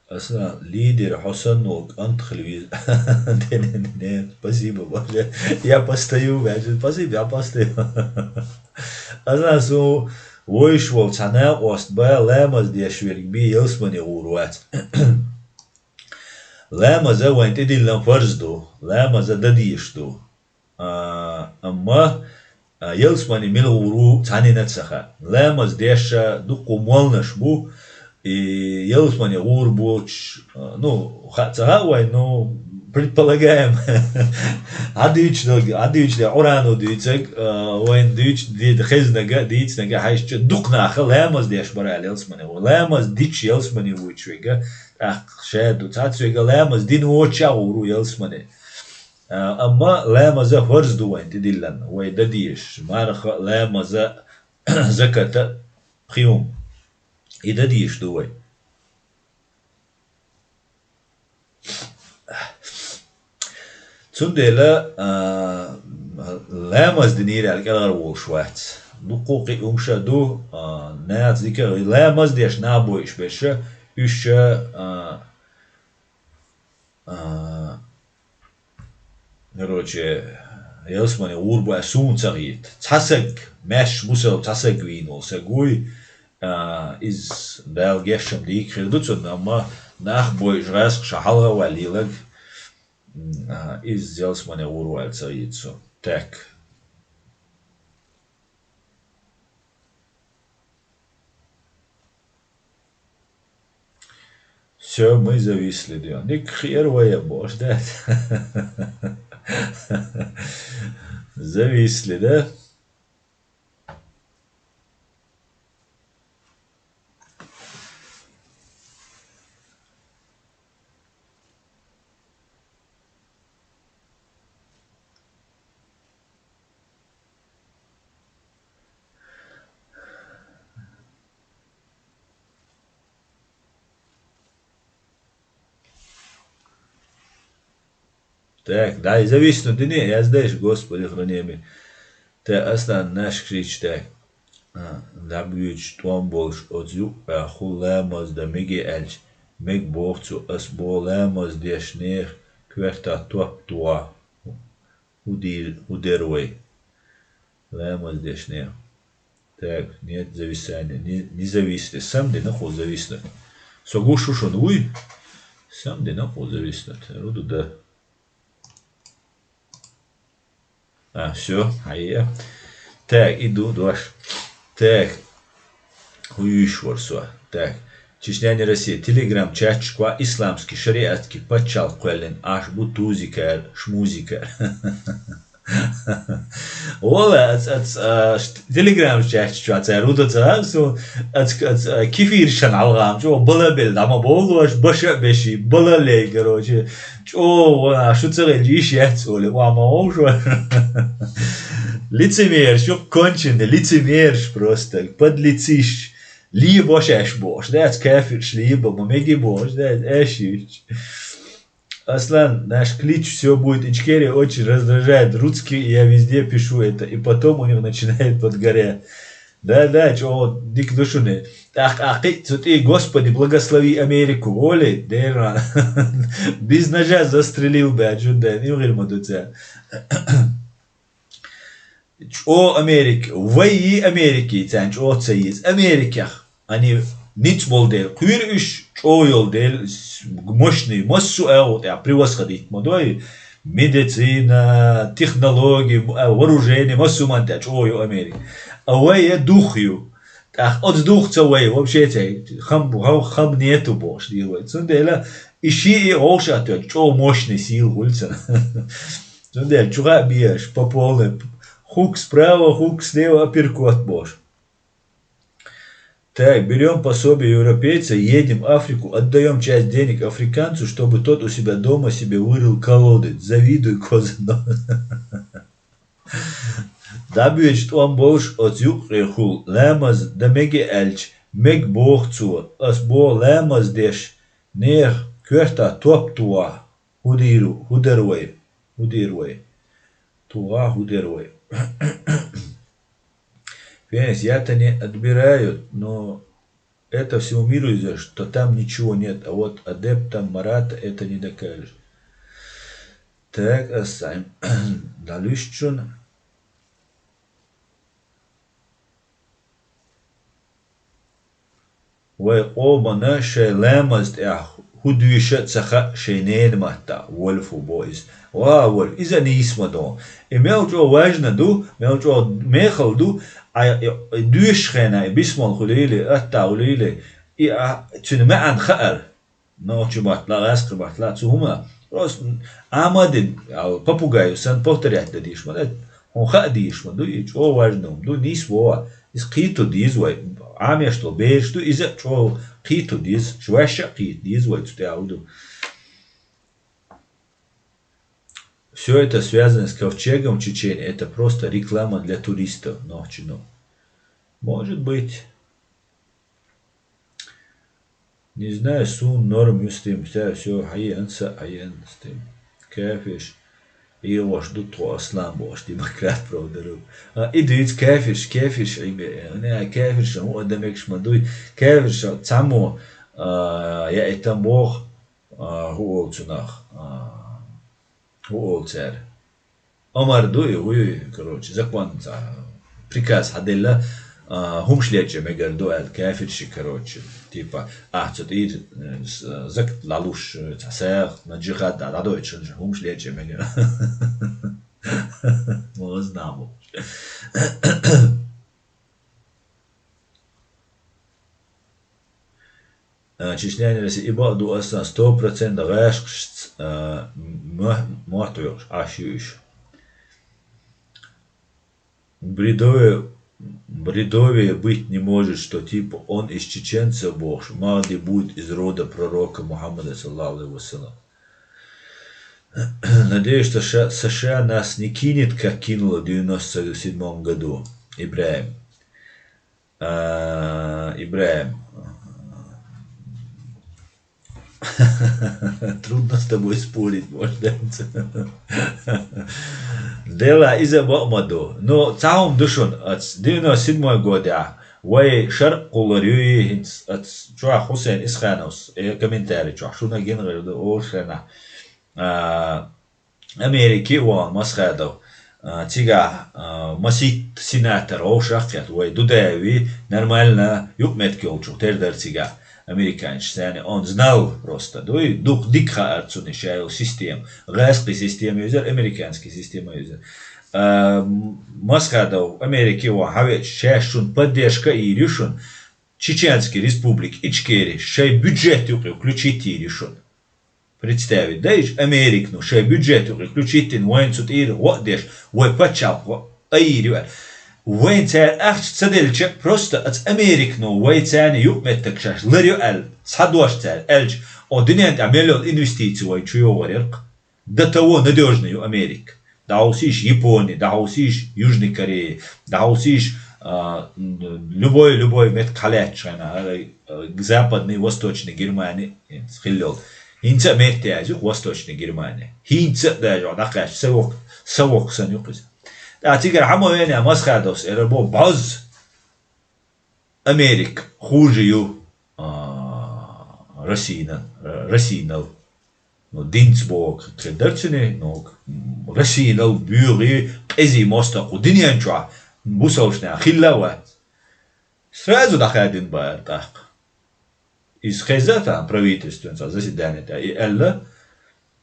Аса лидер Хьасан волк антхлвиз. Не, не, не, спасибо, Боже. Я постою, бля, спасибо, я постою. Аса су войш вол цана ост ба, ламаз деш верг би, ялсмане гур вац. Ламаза вайн тидиллан фарз ду, ламаза дадиш ду. А, амма, а, ялсмани мил гӀур ву цхьанина ца хаьа. Ламаз деша дукха молнаш бу, и ялсмани гӀур боч, а, ну, ха-, ца хаьа вай, ну, предполагаем. Хьадуьйчу дог-, хьадуьйчу де Къуръано дуьйцаг, а, вайн дуьйчу де-, хезнага, дийцнага хьаьжча дукха наха ламаз деш бара аьлла ялсмани гӀур. Ламаз дича ялсмани вуьйчу вега, тӀаккха ша ду. Цхьацца вега ламаз дина воцча гӀур ву ялсмани. А, амма ламаза фарз ду вайн тидиллан, вай дадеш, марха, ламаза, заката, пхиум. И дадеш ду вай. Цундела, а, ламаз динийра аьлла кӀелгӀар волуш вац. Дуккху кхин умша ду, а, наца дика ламаз деш набойш беша, уьш, а, А, короче, ялсмане гӀур бу аьлла суна ца хета. Цхьа саг, маьш бусал цхьа саг вийна волу саг вуй, а, иза Дала гешшам дийка хир ду цунна, амма нах бойуш гӀаьскха ша хьалха ваьлла лелаг, м, а, иза ялсмане гӀур ву аьлла ца хета со. Так. Всё, мы зависли, да. Ник хиэр вая, боже, да? Зависли, да? Так, дай зависнуть дини, я здесь, Господи, храни меня. Та Аслан наш кричит так. А, дабьюч тон болш оцу юкъа ху ламаз да меге аьлча, мег бохцу ас бо ламаз деш нех кверта топ туа. Удир, удер вай. Ламаз деш нех. Так, нет зависания. Не, не зависли. Сам дина ху зависнуть. Со гуш шун вуй? Сам дина ху зависнуть. Руду да. А, всё, хьая. Так, иду, дош. Так. Ху юйш вар со. Так. Чечня не Россия. Телеграм чатчква исламский шариатский паччалх кхоьллин аш бу тузикар, шмузикар. Ола, ац, ац, а, ш-, Telegram чаьхча чоь цара руда ца, су, ац, ац, а, кефир шан алгам, чо, бала бел, дама болуш, баша беши, бала лей, короче. Чо, вона, шу ца гел, иш яц, оли, ва ма ош. Лицемерш, ю конченый лицемерш просто, подлециш. Ли бош эш бош, да, ац кафирш ли бо, ма меги бош, да, эш иш. Аслан, наш клич «Всё будет Ичкерия» очень раздражает. Русские, я везде пишу это, и потом у них начинает подгорять. Да, да, чё, дик душуны. Так, а кы, цу ты, Господи, благослови Америку. Оли, деран. Без ножа застрелил бы, а чё, да, не угрим дуца. ЧӀо Америка, вай Америка, цаьрна чӀо ца йийца. Америкех, ани ницкъ болу дела, кхуьйра уьш чӀо йолу дела, с-, мощный, массо а агӀо тӀехь превосходить ма дой, медицина, технологии, а, вооружение, массо а ман тӀехь чӀо ю Америка. А вай я дух ю. ТӀаккха оцу дух ца вай, вообще цей, хам, хам, хам нету бохуш дийр вай. Цундела и шиъ и гӀовшахтоьлча, чӀогӀа мощный сила хуьлу цунна. Цундела чу хаьа беш, по полной. Хук справа, хук слева, апперкот бохуш. Так, берём пособие европейца, едем в Африку, отдаём часть денег африканцу, чтобы тот у себя дома себе вырыл колодец. Завидуй, коза. ДӀабоьдуш тӀом болуш оцу юккъехула ламаз дан мега аьлча, мега боху цо, ас боху ламаз деш, нехан коьртахь топ тухахь, хӀун дийр, хӀун дара вай, хӀун дийр вай? Тухахь хӀун дара вай? Фенис, я-то не отбираю, но это всему миру известно, что там ничего нет, а вот адептам Марата это не докажешь. Так, ас цхьаьна дӀалуьсту шуна. Вай къомана шайн ламаз тӀехь хӀун дуьйш а ца хаьа шайн ненан маттахь, Вольфу бо иза. Ва, Вольф, иза нийса ма ду. И мел чӀогӀа важна ду, мел чӀогӀа мехала ду, Ӏа и, и дуьйш хенахь, и бисмал хуьлийла, атта хуьлийла, и а, цуьнан маьӀна хаар. Нохчи маттахь, гӀаьскхи маттахь, цу хӀума просто Ӏама а дина, аьлла, попугаю санна повторять дан дийш ма дац. Хьуна хаа дийш ма ду, и чӀогӀа важна хӀума ду, нийса боху. Иза кхетар деза вай. Ӏамош долу бераш ду, иза а чӀогӀа кхетар деза, шу ваьшша а кхета деза вай цу тӀехь хӀун ду. Все это связано с ковчегом в Чечении. Это просто реклама для туристов, нохчи, ну. Может быть. Не знаю, суна норм ю стим, всё, всё, хьаеана са, хьаеана стим. Кафеш, Ӏехош ду тхо аслам бохуш, демократ правдару. А, и дуьйцу кафеш, кафеш Ӏийме, не, кафеш хӀун а дан мегаш ма дуй, кафеш цхьаммо, а, я и там боху, а, хӀун олу цунах, а, хӀун олу цара? Омар ду и, хӀуй, короче, закон, а, приказ хьаделла, а, хӀумаш лечкъа мегар ду аьлла, кафирши, короче, типа, ахь цу тӀера, э, с-, закат лалуш, э, цхьа сагӀа, на джихад а дӀадойтуш хӀумаш лечкъа мегар. Ма вазнабо. А, чечняне Россия, и бакъ ду аса сто процентов гӀашкхашца, а, мо-, мотт вехаш Ӏаш ю уьш. Бредове, бредове быть не может, что типа он из чеченцев бохуш, Махди будет из рода пророка Мухаммада, саллаллаху алейхи ва саллям. Надеюсь, что Ша-, С Ш А нас не кинет, как кинуло в девяносто седьмом году Ибраим. А, Ибраим. Трудно с тобой спорить, может, да? Дела иза бакъ ма ду. Ну, цхьа хӀума ду шуна, ац, девяносто седьмой годехь, вай шаркъ кхуллар ю и хӀинца, ац, чохь Хусейн Исхановс, э, комментарий чохь, шуна гина гӀир ду, олуш хенахь. А, Америке а вахана Масхадов, а, цигахь, а, масийтта сенатор вовшах а кхетта, вай Дудаеви нормально юкъаметтиг йолчух тера дара цигахь. Американцаш царна он знал просто. Дуй, дукха дика хаьара цунна ша йолу система. ГӀаьскхи система юзар, американский система юзар. А, Масхадов Америке а вахана хьавеача, шаьш шуна поддержка а йийр ю шуна. Чеченский республика Ичкери шайн бюджет юкъе включить йийр ю шуна. Представить, да, иш Америка, ну, шайн бюджет юкъе включить йина, вайна цу тӀера гӀо а деш, вай пачхьалкх гӀо а йийр ю аьлла. Вайна цара ахча ца делча, просто аца Америка, ну, вай царна юкъаметтиг шаьш лар ю аьлла, схьадош цара аьлча, о, дуьнен тӀехь мел йолу инвестиций вайна чу йогӀур яра-кх. До того надёжна ю Америка. ДӀахьовсийша Япони, дӀахьовсийша Южный Корея, дӀахьовсийша, а, м, любой, любой меттиг хьалаьтташ хьайна, а, а, Западный, Восточный Германи, хилла йолу. ХӀинца а метте яьза ю-кх Восточный Германи. ХӀинца а даже дӀакхаьчча, сан воккха, сан воккха санна ю-кх иза. ТӀаккха цигара хьан ма веана, Масхадовс, эра бо бӀозза. Америка хуже ю, а, Россина, Россинал. Ну, динца боху хир дара цуьнан, ну, Россинал буьгӀий, къезий мостагӀ кху дуьнен чохь бусалбанашна хилла а вац. Сразу дӀахаьдина бара тӀаккха. Иза хеза тахана правительствен цхьа заседание тӀехь и аьлла,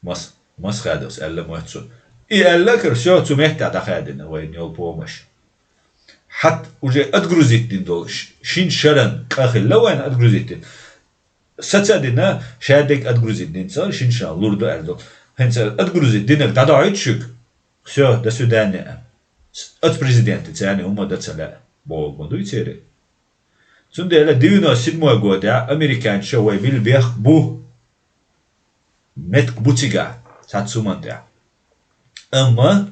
Мас-, Масхадовс аьлла моьтту цо. И аьлла кара, всё, цу меттехь дӀахаьдина вайна йолу помощь. хӀаьта уже отгрузить дина долу ш-, шина шаран кӀа хилла вайна отгрузить дина. Саца а дина, шадерг отгрузить дина ца, шина шаран лур ду аьлла долу. ХӀинца отгрузить динарг дӀадохьуьйту шуьга? Всё, до свидания. С-, оцу президента царна хӀумма дан ца лаьа, бохург ма дуй церан. Цундела девяносто седьмой годехь американчаша вай билла бехк бу, меттиг бу цигахь, цхьацца хӀуманна тӀехь. Амма,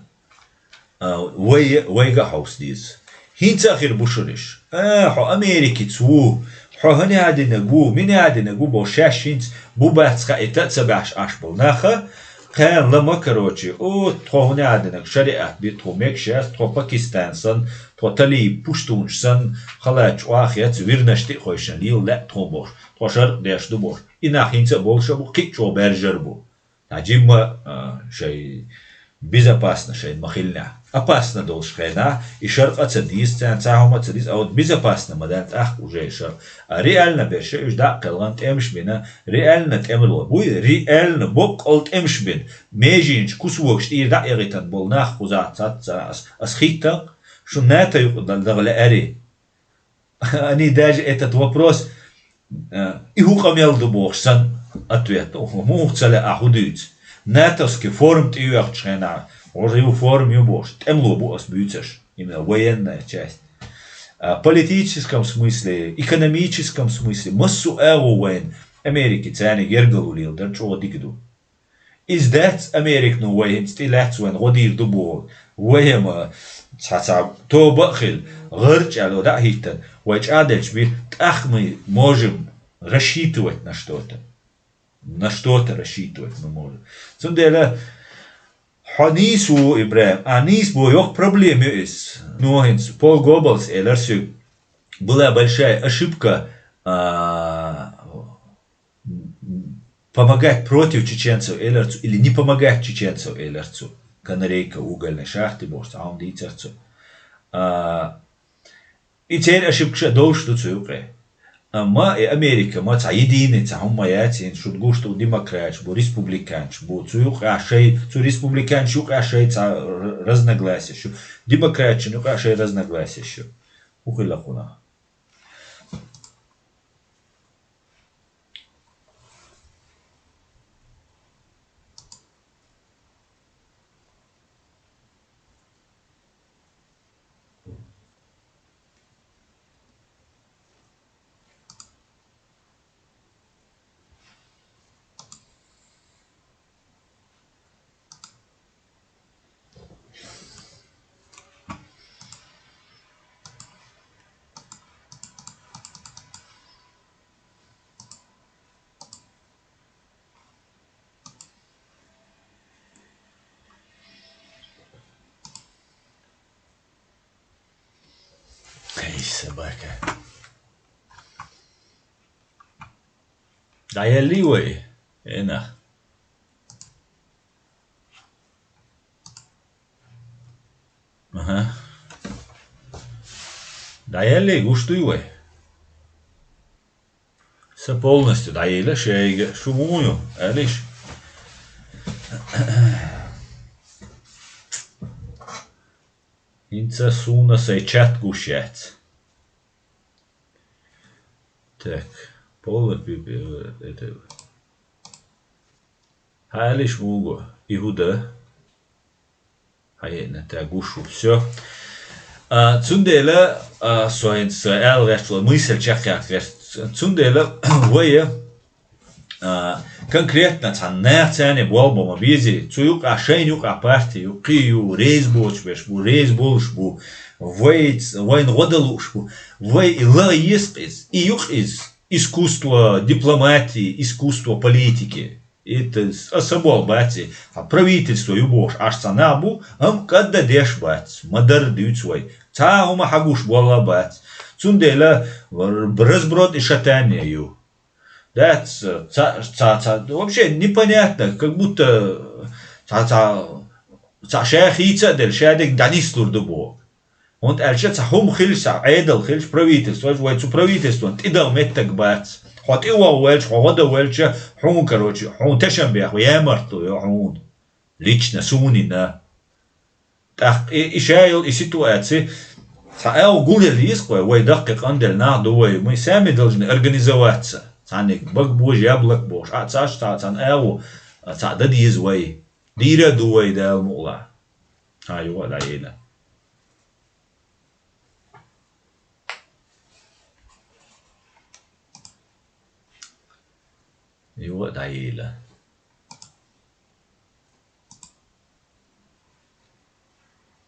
а, вай, вайга а хьовса деза. ХӀинца а хир бу шуна уьш. А, хьо Америкица ву, хьо хӀун а динарг ву, мин а динарг ву бохуш, шаьш хӀинца бу бац хаийта а ца баьхьаш Ӏаш болу наха, кхана лама, короче, о, тхо хӀун а динарг, шариат бира тхо мегаш яц, тхо Пакистан санна, тхо талиб пуштунаш санна, халач охьахецна, вирнаш тӀе а хойшина лела лаьа тхо бохуш, тхо шаркъ деш ду бохуш. И нах хӀинца а болуш а бу, кхин а чӀогӀа баьржар а бу. Цхьа жимма, а, шайн безопасно шайн ма хилинехь. Опасно долуш хенахь, и шаркъа а ца дийза царна, цхьа хӀума а ца дийза, а вот безопасно ма даьлла тӀаккха уже и шаркъа. А реально берш уьш дӀа а кхелхина тӀемаш бина, реально тӀемало буй, реально боккъал тӀемаш бина, меженаш, кусогаш тӀера дӀа а эгӀийтина болу нах кхузахь цац цара ас, ас хӀиттан, шун НАТО юкъа дан дагӀа лаьарий? Они даже этот вопрос, э, и хӀун къамел ду бохуш санна ответ. Муха ца лаьа, ахь хӀун дуьйцу? Натовский форма тӀеоьхучу хенахь, гӀур ю форма ю бохуш, тӀемало бу ас буьйцуш, именно военная часть. А, политическом смысле, экономическом смысле, массо а агӀо вайна Америка царна гергало леладар чӀогӀа дика ду. Иза дац Американо вай хӀинца тӀе лаьцна вайна гӀо дийр ду боху. Вай-м цхьа-цхьа тоба а хила, гӀарчӀ аьлла дӀа а хӀиттина, вай чӀагӀделча бен, тӀаккха мы можем рассчитывать на что-то. На что-то рассчитывать мы можем. Цундела хьо нийса ву, ИбрахӀим, а нийса бо йоккха проблема ю иза. Ну, хӀинца Пол Гоббелс элира соьга, была большая ошибка, а, помогать против чеченцев элира цо или не помогать чеченцев элира цо. Канарейка угольной шахты бохуш, цхьа хӀума дийцира цо. А, и церан ошибкаш а долуш ду цу юкъе. Амма и Америка ма цхьа единый цхьа хӀума яц, хӀинца шуна гуш ду, демократаш бу, республиканчаш бу. Цу юкъахь шайн, цу республиканчаш юкъахь шайн цхьа р-, разногласияш ю. Демократашна юкъахь шайн разногласияш ю. ХӀун хилла кхунах? Эй, собака. ДӀаеллий вай, Эна? Аха. ДӀаеллий, гуш дуй вай? Сан полностью дӀаелла шайга, шу муха ю, алиш? ХӀинца суна сайн чат гуш яц. Так, полный пи-, э, это, хьалиш муго, и хӀун дан? Хьаеъна, та гуш ву. Всё. А, цундела, а, со хӀинца ала гӀерташ вала, мысаль чекхъяккха гӀерта. Цундела вай, а, конкретно цхьана нахаца болх бан ма безий, цу юкъахь, шайна юкъахь парти ю, кхин ю, реза боцуш берш бу, реза болуш бу, вай, вайна гӀо дан лууш бу, вай и ла еза иза, и ю иза, искусство дипломатии, искусство политики. И т-, с-, а, са болх бац и. Хьан правительство ю бохуш, Ӏаш цхьа нах бу, амма кӀадда деш бац, ма-дарра дуьйцу вай. Цхьа а хӀума хьагуш болла бац. Цундела р-, разброд и шатание ю. Дац, ца, ца, ца, вообще непонятно, как будто ца, ца, ца ша хийца а делла, ша дерг дӀанислур ду боху. ХӀунда аьлча цхьа хӀума хилча, цхьа Ӏедал хилча, правительство, вай цу правительствон тӀедагӀа меттаг бац. Хьо тӀевогӀа ваьлча, хьо гӀо дан ваьлча, хьуна, короче, хьуна тешам беха, ямартло йо хьуна. Лично суна. ТӀаккха и, и ша йолу и ситуаци, Цхьа агӀо гулъяла йиза-кх вай, вай даккхий къанделла нах ду вай, мы сами должны организоваться. Цхьаннега бага божа, яблоко бохуш, а цхьаъ, цхьа цхьана агӀо, а цхьаъ дан деза вай. Дийр а ду вай, Дала мукъ лахь. А, юха а дӀаелира. Юха а дӀаелира.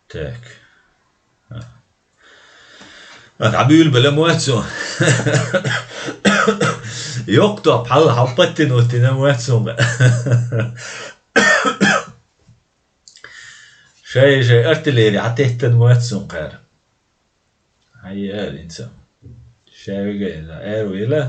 Так. А. А, дӀабуьйлабелла ма вац суна. Йоккха топ хьал-, хьалпаттина оттина ма вац суна. Шай-шай артиллери хьатеттина ма вац суна кхара. Хьан яра хӀинца? Шаьвига ила, аьру ила.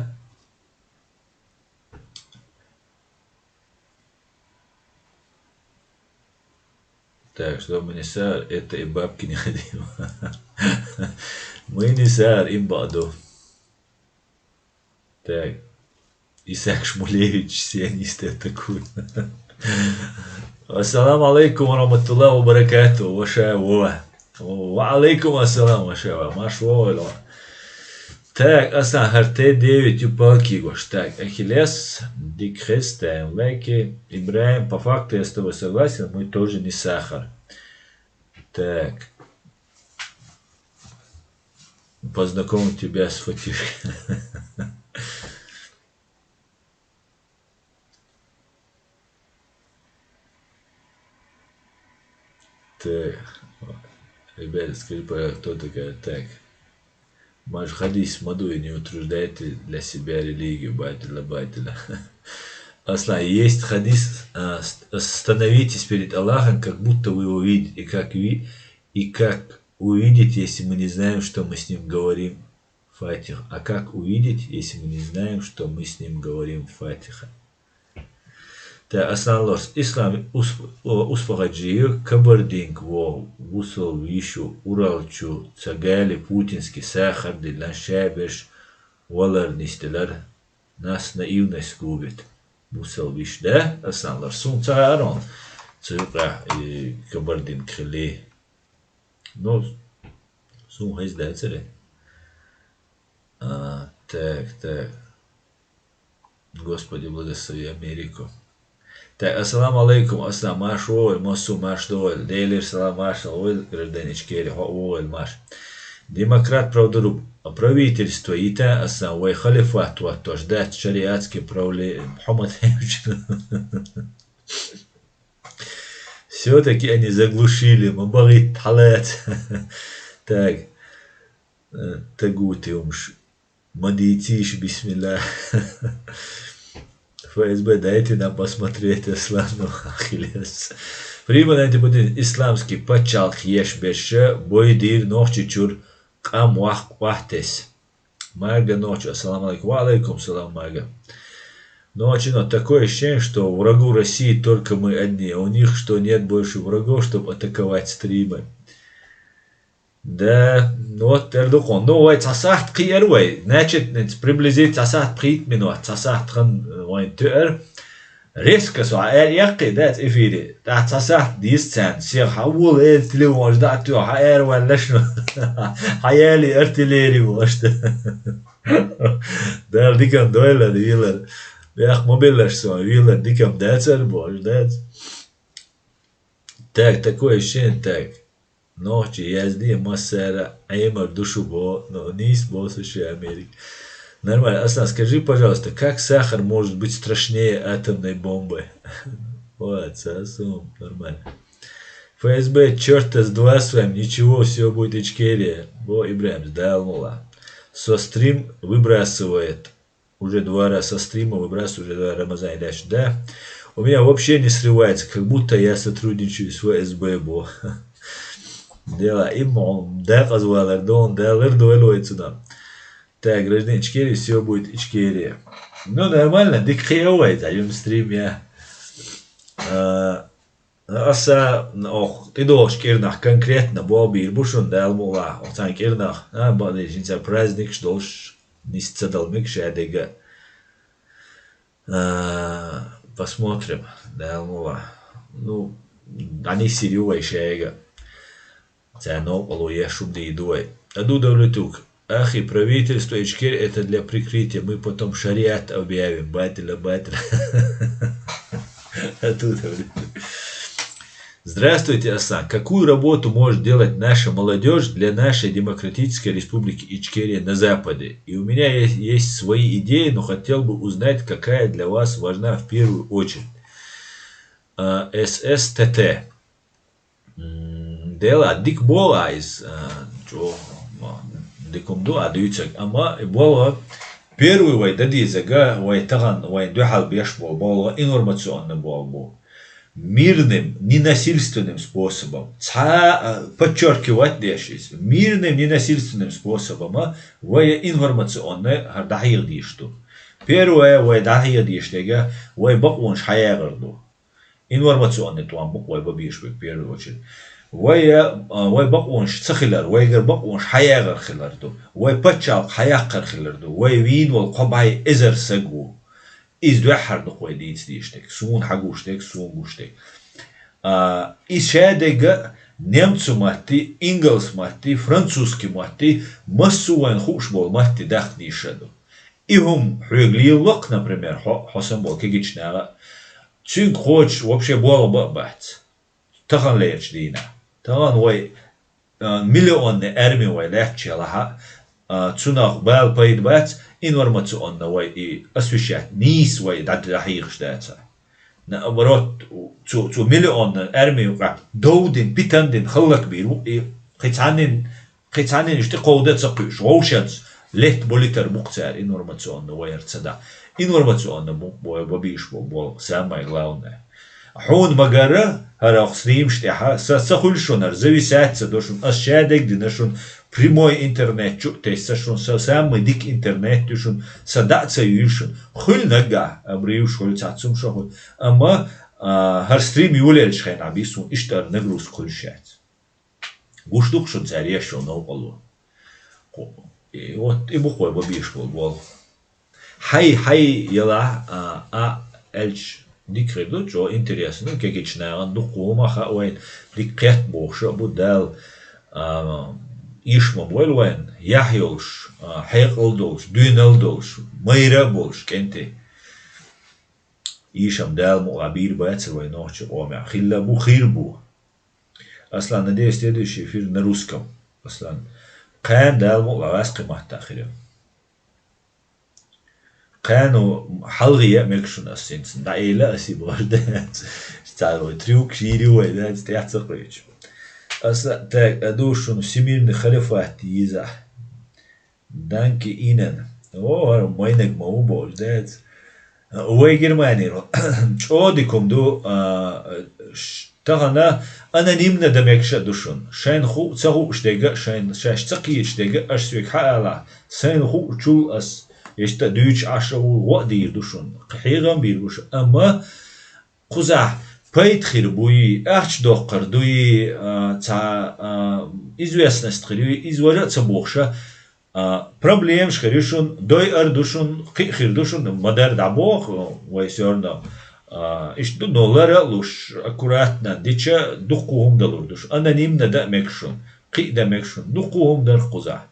Так, что мы не са-, это и бабки не ходим. Мы не саар им баъду. Так. Исаак Шмулевич, сионисты атакуют. Ассаламу алейкум ва рахматуллахи ва баракату, ваша Вова. Ва алейкум ассалам, ваша Вова. Марш вогӀийла. Так, аса хӀара Т девять ю палки гош. Так, Ахиллес, дика хеза, ставим лайки. Ибраим, по факту я с тобой согласен, мы тоже не сахар. Так. Познакомлю тебя с Фатишкой. Так. Ребята, скажи, пожалуйста, кто такая? Так. Маш хадис ма дуй, не утруждайте для себя религию, батила, батила. Аслан, есть хадис, а, ст-, становитесь перед Аллахом, как будто вы его видите, и как ви-, и как увидите, если мы не знаем, что мы с ним говорим, Фатиха. А как увидеть, если мы не знаем, что мы с ним говорим, Фатиха? Та аслан лорс ислам усп-, о, успахаджию кабардинк во гусал вишу уралчу цагали путински сахар дилан шабеш валар нистелар нас наивность губит. Гусал виш, да? Аслан лорс сун цагарон. Цуюкъа и кабардинк хили. Ну, сун хезда царе. А, так, так. Господи, благослови Америку. Так, ассаламу алейкум, ассалам, марш вогӀийла, массо марш догӀийла, Делера салам, маршалла вогӀийла, гражданин Ичкери, хьо а вогӀийла, марш. Демократ, правдоруб, правительство йита, ассалам, вай халифат ваттош дац, шариатский правле-, Мухаммад Хемич. Всё-таки они заглушили, ма бахийта хьалаца. Так. Э, тагути умш. Ма дийцийша, бисмилла. Ф С Б, дайте нам посмотреть, Аслан, ну, Ахиллес. Приманайте будин исламский паччалх еш беша, бой дир нохчи чур, къам вах къвахтес. Мага нохчи, ассаламу алейкум. Ва алейкум салам, Мага. Нохчи, но такое ощущение, что врагу России только мы одни, а у них что, нет больше врагов, чтобы атаковать стримы? Да, ну вот, тера дукъун. Ну, вай цхьа сахьт кхиар вай. Значит, приблизительно цхьа сахьт пхийтта минот, цхьа сахьт хан, э, вайн туьар. Резко со хьаэр яккхий дац эфире. ТӀаккха цхьа сахьт дийс царна. Сех хьавола эр телефонаш дӀа а тоьхна, хьаэр ваьллаш ну. Хьаяли артиллери вашта. Дала дикан дойла вилар. Бех ма беллаш сон, вилар дикам дацар бош, дац. Так, такое ощущение, так. Нохчи язде массара Ӏемар ду шу бо, но нийса бо со ше Америка. Нормально. Аслан, скажи, пожалуйста, как сахар может быть страшнее атомной бомбы? Вот, сасум, нормально. Ф С Б, чёрта с два с вами, ничего, всё будет Ичкерия. Бо Ибраим, сдал мула. Со стрим выбрасывает. Уже два раза со стрима выбрасываю, уже два Рамазан и дальше. Да, у меня вообще не срывается, как будто я сотрудничаю с Ф С Б, бо. Дела, им он, да, казвалар, дон, да, лыр дуэль ойцуна. Так, гражданин Ичкерии, всё будет Ичкерия. Ну, нормально, дик хиевай, за юм стрим я. А, Аса, ох, тӀедогӀуш кӀирнах конкретно бобийр бу шун, Дала мукъ лахь, оцан кӀирнах, а, бакъдерг жинца праздникаш долуш, нисса ца дала мегаш а дега. А, посмотрим, Дала мукъ лахь. Ну, дӀанисйир ю вай шайга. Царна новкъарло еш хӀума дийр ду вай. Аду Давлетук. Ахи, правительство Ичкерии — это для прикрытия. Мы потом шариат объявим. Батила, батила. Аду Давлетук. Здравствуйте, Аслан. Какую работу может делать наша молодежь для нашей демократической республики Ичкерия на Западе? И у меня есть, есть свои идеи, но хотел бы узнать, какая для вас важна в первую очередь. А, С С Т Т. М, дела, дика болх из, а, чо, ма, дика хӀума ду, а, дуьйцург. Амма и болх, первый вай дан дезарг, вай тахан, вайна дуьхьал беш бола болх, информационный болх бу. Мирным, ненасильственным способом. Цхьа, а, подчеркивать деш иза. Мирным, ненасильственным способом, а, вай информационный хӀара дӀахьеха дезаш ду. Первое, вай дӀахьеха дезаш дерг, вай бакъонаш хьаягӀар ду. Информационный тӀом бу-кх вай бан безаш берг, в первую очередь. Вай, а, вай бакъонаш ца хилар, вайгара бакъонаш хьаягӀар хилар ду. Вай пачхьалкх хьаяккхар хилар ду. Вай вийна волу кхо бӀе эзар саг ву. Иза дуьххьара ду-кх вай дийца дезаш дерг. Суна хьагуш дерг, суна гуш дерг. А, иза шадерг а немцу матти, ингалс матти, французский матти, массо а вайна хууш болу матти даккха дезаш ду. И хӀума хьоьга лелало-кх, например, хьо, хьо санна болу кегийчу наха, цуьнга кхочуш вообще болх бан а бац. Таханлерчу дийнахь. Тахана вай, а, миллионный арми вай лаьтташ елахь а, а, цунах бала пайда бац, информационно вай и освещать, нийса вай дӀа-, дӀахьехаш дацахь. Наоборот, цу, цу миллионный арми юкъахь дов дина, питана дина хӀаллакбийр ву и кхин цхьаннен Кхин цхьаннен иштта кховда а ца кхуьуш, вовшашца летта болитар бу-кх цара информационно вайгара ца дахь. Информационно бу-кх вай бан безаш бу-кх болх, самое главное. Хьуна ма-гарра, хӀара оха стримаш тӀехь, сан ца хуьлу шуна, хӀара зависать ца до шуна, ас шадерг дина шуна, прямой интернет чу а тесна шуна, сан самый дика интернет ю шуна, сан дӀа а ца юьйлу шуна. Хуьлу наггахь, абрийваш хуьлу, цхьацца хӀума шо хуьлу. Амма, а, хӀара стрим йолаелчу хенахь бен суна иштта хӀара нагрузка хуьлуш яц. Гуш ду-кх шуна цара еш йолу новкъарло. Кху-, и, вот, и бу-кх вай бан безаш болу болх. Хьай, хьай елахь, а, а, аьлча дика хир ду, чӀогӀа интересно, кегийчу нахана дуккха хӀума хаьа вайна, дика кхетта бохуш а бу Дала, а, ийша ма бойла вайна, яхь йолуш, а, хьекъал долуш, доьналла долуш, майра а болуш кӀентий. Ийша-м Дала мукъалахь бийр бацара вай нохчийн къомехь. Хилла бу, хир бу. Аслан, надеюсь, следующий эфир на русском. Аслан, кхана Дала мукъалахь вац кхин маттахь хир ю. Кхана хьалхе а мега шуна ас хӀинца. ДӀаэла ас и бохуш дац. Цара вай трюк, шийри вай дац, тӀаьхьа ца кхуьйчу. Аса, так, а ду шуна всемирный халифат йизахь. Данке Инен. О, хӀара майнаг ма ву бохуш дац. Вай Германера. ЧӀогӀа дика хӀума ду, а, ш-, тахана анонимно дан мегаш а ду шуна. Шайна ху-, ца хууш дерг а, шайна, шаьш ца кхеташ дерг а, аша соьга хьаалахь, сайна хуучул ас иштта дуьйцуш Ӏаш а ву, гӀо а дийр ду шуна. Кхин хьехам бийр бу шу. Амма кхузахь пайда хир буй, ахча доккхур дуй, а, цхьа, а, известность хир юй, иза вара а ца бохуш а, а, проблемаш хир ю шуна, дойъар ду шуна, кхин а хир ду шуна, ма-дарра дӀабоху, вай всё равно, а, иштта ду, но лара а луш, аккуратно, дича дуккха хӀума далур ду шуна. Анонимно дан а мега шуна, кхин а дан мега шуна, дуккха хӀума дар кхузахь.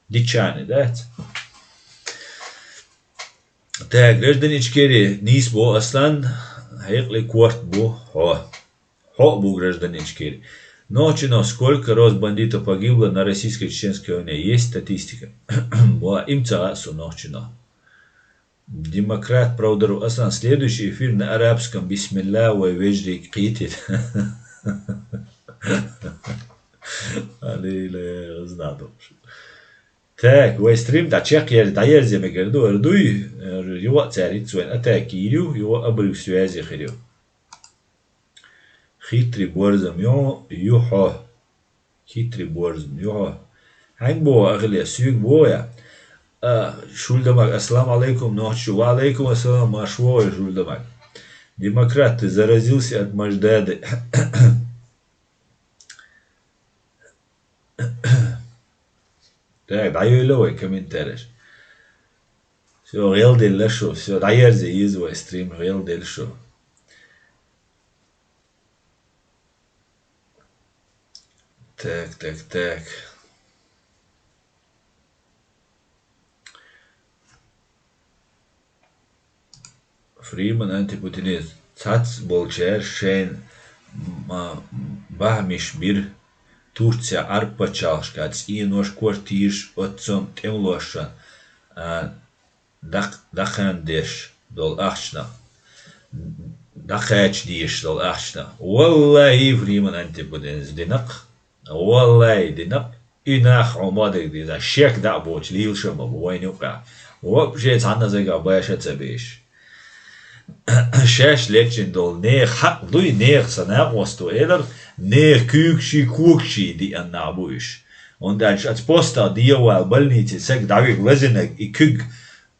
Дичане дац. Так, гражданин Ичкерии, нийса боху, Аслан, хьекъале корта бу хьо. Хьо а бу гражданин Ичкерии. Нохчи, но сколько роз бандитов погибло на российско-чеченской войне? Есть статистика? Бо, им ца хаьа со, нохчи, но. Демократ Правдару, Аслан, следующий эфир на арабском, бисмилла, вай вежарий кхетийта. Аллилуйя, знадо. Так, вай стрим дӀа чекхъяр-, дӀаерзе мегар ду, ара дуй? Ара юха а цара ицца вайн атака йийр ю, юха а обрыв связи хир ю. Хитрый борзам ю, ю хьо. Хитрый борзам ю хьо. Хьаьнга боху, Ахилес, соьга боху я? А, Шульдамаг, ассаламу алейкум, нохчи. Ва алейкум ассалам, марша вогӀийла, Шульдамаг. Демократ, ты заразился от Маждады. Так, дӀайойла вай комментареш. Всё, гӀелделла шу, всё, дӀаерзе еза вай стрим, гӀелделла шу. Так, так, так. Фриман антипутинизм. Цхьацца болчаьрца шайна м-, а, бахьамаш бира Турция Ӏарб пачхьалкхашка цӀенош, квартираш, оццул тӀемалошна, а, дӀакх-, дӀакхаьчадеш долу ахчанах. ДӀакхача дезаш долу ахчанах. Валлахьи, Фриман антипутинизм динарг. Валлай, динарг, и нах хьо ма дагадеза, шек дӀа а боцуш, лелаш а ма бу вайна юкъахь. Вообще цхьанна а зага баша ца беш. Шаьш лечкъина долу нехан хьакъ дуй, нехан сан накъосто элира, нехан куьйгаший, когаший диъна нах бу уьш. ХӀунда аьлча оцу постах дӀавала больнице саг дӀавига лазийнарг и куьг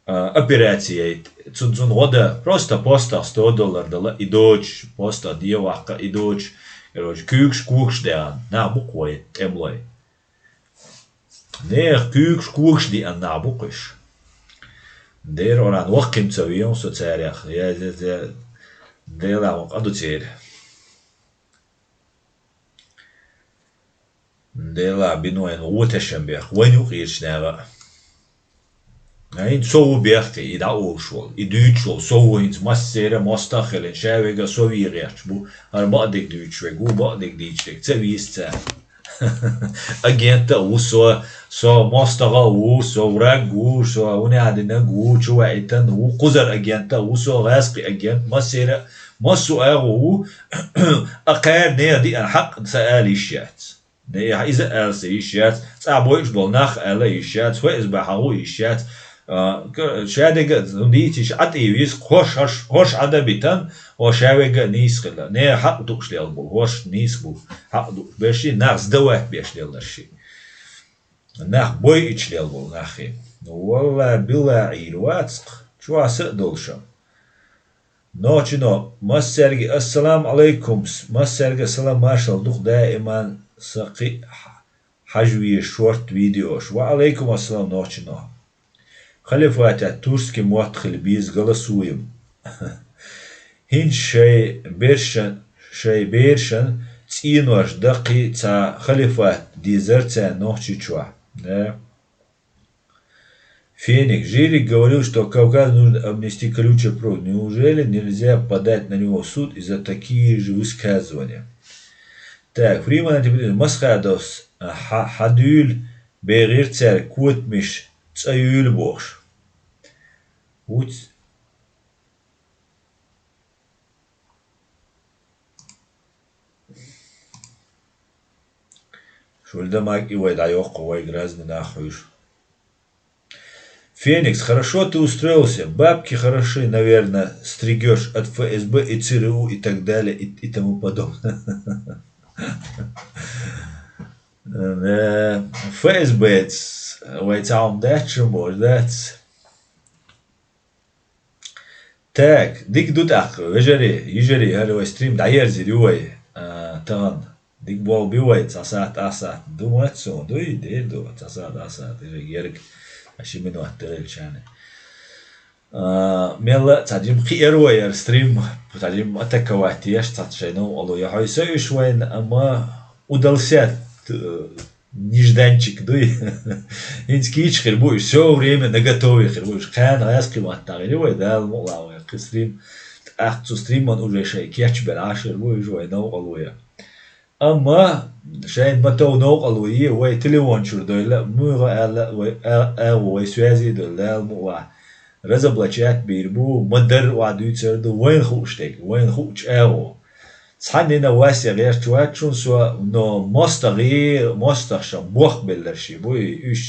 а, операци яйта. Цун, цунна гӀо дан, просто постах сто доллар дала, и доцуш, постах дӀаваккха, и доцуш. Короче, куьйгаш, когаш деана нах бу-кх вай, тӀемалой. Нехан куьйгаш, когаш деана нах бу-кх уьш. Дера оран ваккхим ца веана со царех. Я, я, я, Дела ван къа ду церан. Делахь бина вайна гӀо тешам бех, вайна юкъерчу наха а. ХӀинца со ву бехке, и дӀаолуш волу, и дуьйцуш волу, со ву хӀинца массеран а мостагӀ а хилина, ша вега со вен гӀерташ бу, хӀара бакъдерг дуьйцуш верг ву, бакъдерг дийцуш дерг ца вийца цара. Агент а ву со, со мостагӀ а ву, со враг ву, со унаьдинаг ву, чуваийтина ву, кхузара агент а ву со, гӀаскхи агент, массеран а, массо а агӀо ву, а кхара нехан диъна хьакъ ца ала йиш яц. Нехан иза ала ца йиш яц, цӀа бойуш болу нах ала йиш яц, ФСБ хьан ву йиш яц. А, к-, ша дега а, ну, дийциш Ӏа тӀе виз, хӀорш, хӀорш, хӀорш Ӏа дан битан, хӀо ша вега а нийса хила. Нехан хьакъ дууш лелла бу, хӀорш нийса бу, хьакъ дууш берш и, нах сдавать беш лелларш и. Нах бойуьйтуш лелла болу нах и. Валла, билла Ӏийр вацкх, чохь са а долуш а. Нохчино, массаьрга ассаламу алайкум, массаьрга салам маршалла ду-кх даиман сан кхин а хьажа веза шорта видеош. Ва алайкум ассалам, нохчино. Халифатехь турский мотт хила беза, голосуем. ХӀинца шайн бершан, шайн бершан цӀенош даккхий цхьа халифат дезара царна Нохчийчохь. Да. Феник. Жирик говорил, что Кавказ нужно обнести колючей проволокой. Неужели нельзя подать на него в суд и за такие же высказывания? Так, Фриман, антипутинизм, масхадос, а, хьа-, хьан дуьйла бегӀира цаьрга котамаш цӀа юьйла бохуш. Вуц-, Шуьлда маг и вай дӀайоккху, вайга разный нах хьуьйшу. Феникс, хорошо ты устроился. Бабки хороши, наверное, стригёшь от ФСБ и ЦРУ и так далее и, и тому подобное. Э, ФСБ-ц вай цхьа хӀума дац, шун бохуш дац. Так, дика ду тӀаккха, вежарий, йижарий, хӀара вай стрим дӀаерзийр ю вай, а, тахана. Дика болу би вай, цхьа сахьт, ах сахьт ду мац суна, дуй, дер ду, цхьа сахьт, ах сахьт, ерг, ерг, а, ши минот делчани. А, мелла а цхьа жима кхиэр вай яра стрим, цхьа жима атаковать еш, цхьа шайн новкъарло я хьой со уьш вайна, амма удался, т-, нежданчик дуй. ХӀинца кийча хир бу уьш, всё время наготове хир бу уьш. Кхана гӀаьскхи маттахь хир вай, Дала мукъалахь вай кхин стрим. ТӀаккха цу стриман уже шайн кечбер Ӏаш хир бу уьш вай новкъарло я. Амма шайн ма тов новкъарло е, вай телефон чуьра дойла, муьйгӀа аьлла, вай а-, агӀо вай связи а дойла, Дала мукъалахь. Разоблачать бийр бу, ма-дарра охьадуьйцур ду, вайна хууш дерг, вайна хуучу агӀо. Цхьаннина Вася гӀерташ вац шуна со, но мостагӀий, мостагӀаша бохбелларш буй, уьш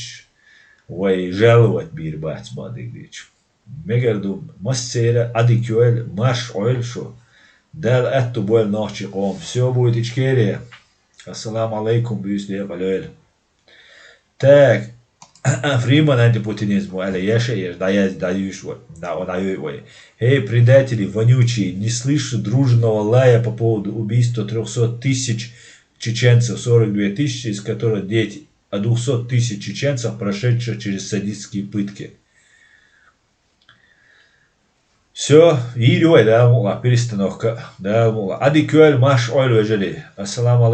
вай жаловать бийр бац бан диг дича. Мегар ду, массеран а дика йойла, марш Ӏойла шу. Дала аьтту бойла нохчийн къоман. Всё будет Ичкерия. Ассаламу алайкум, буьйса декъала йойла. Так, Фриман антипутинизм, аьлла, яша а еш, дӀаязде, дӀаюьйш вай, дӀа-, дӀаюй вай. Эй, предатели вонючие, не слышу дружного лая по поводу убийства трёхсот тысяч чеченцев, сорок две тысячи из которых дети, а двухсот тысяч чеченцев, прошедших через садистские пытки. Всё, йийр ю вай, Дала мукъалахь, перестановка, Дала мукъалахь. Ӏадика йойла, марш Ӏойла, вежарий. Ассаламу алайкум.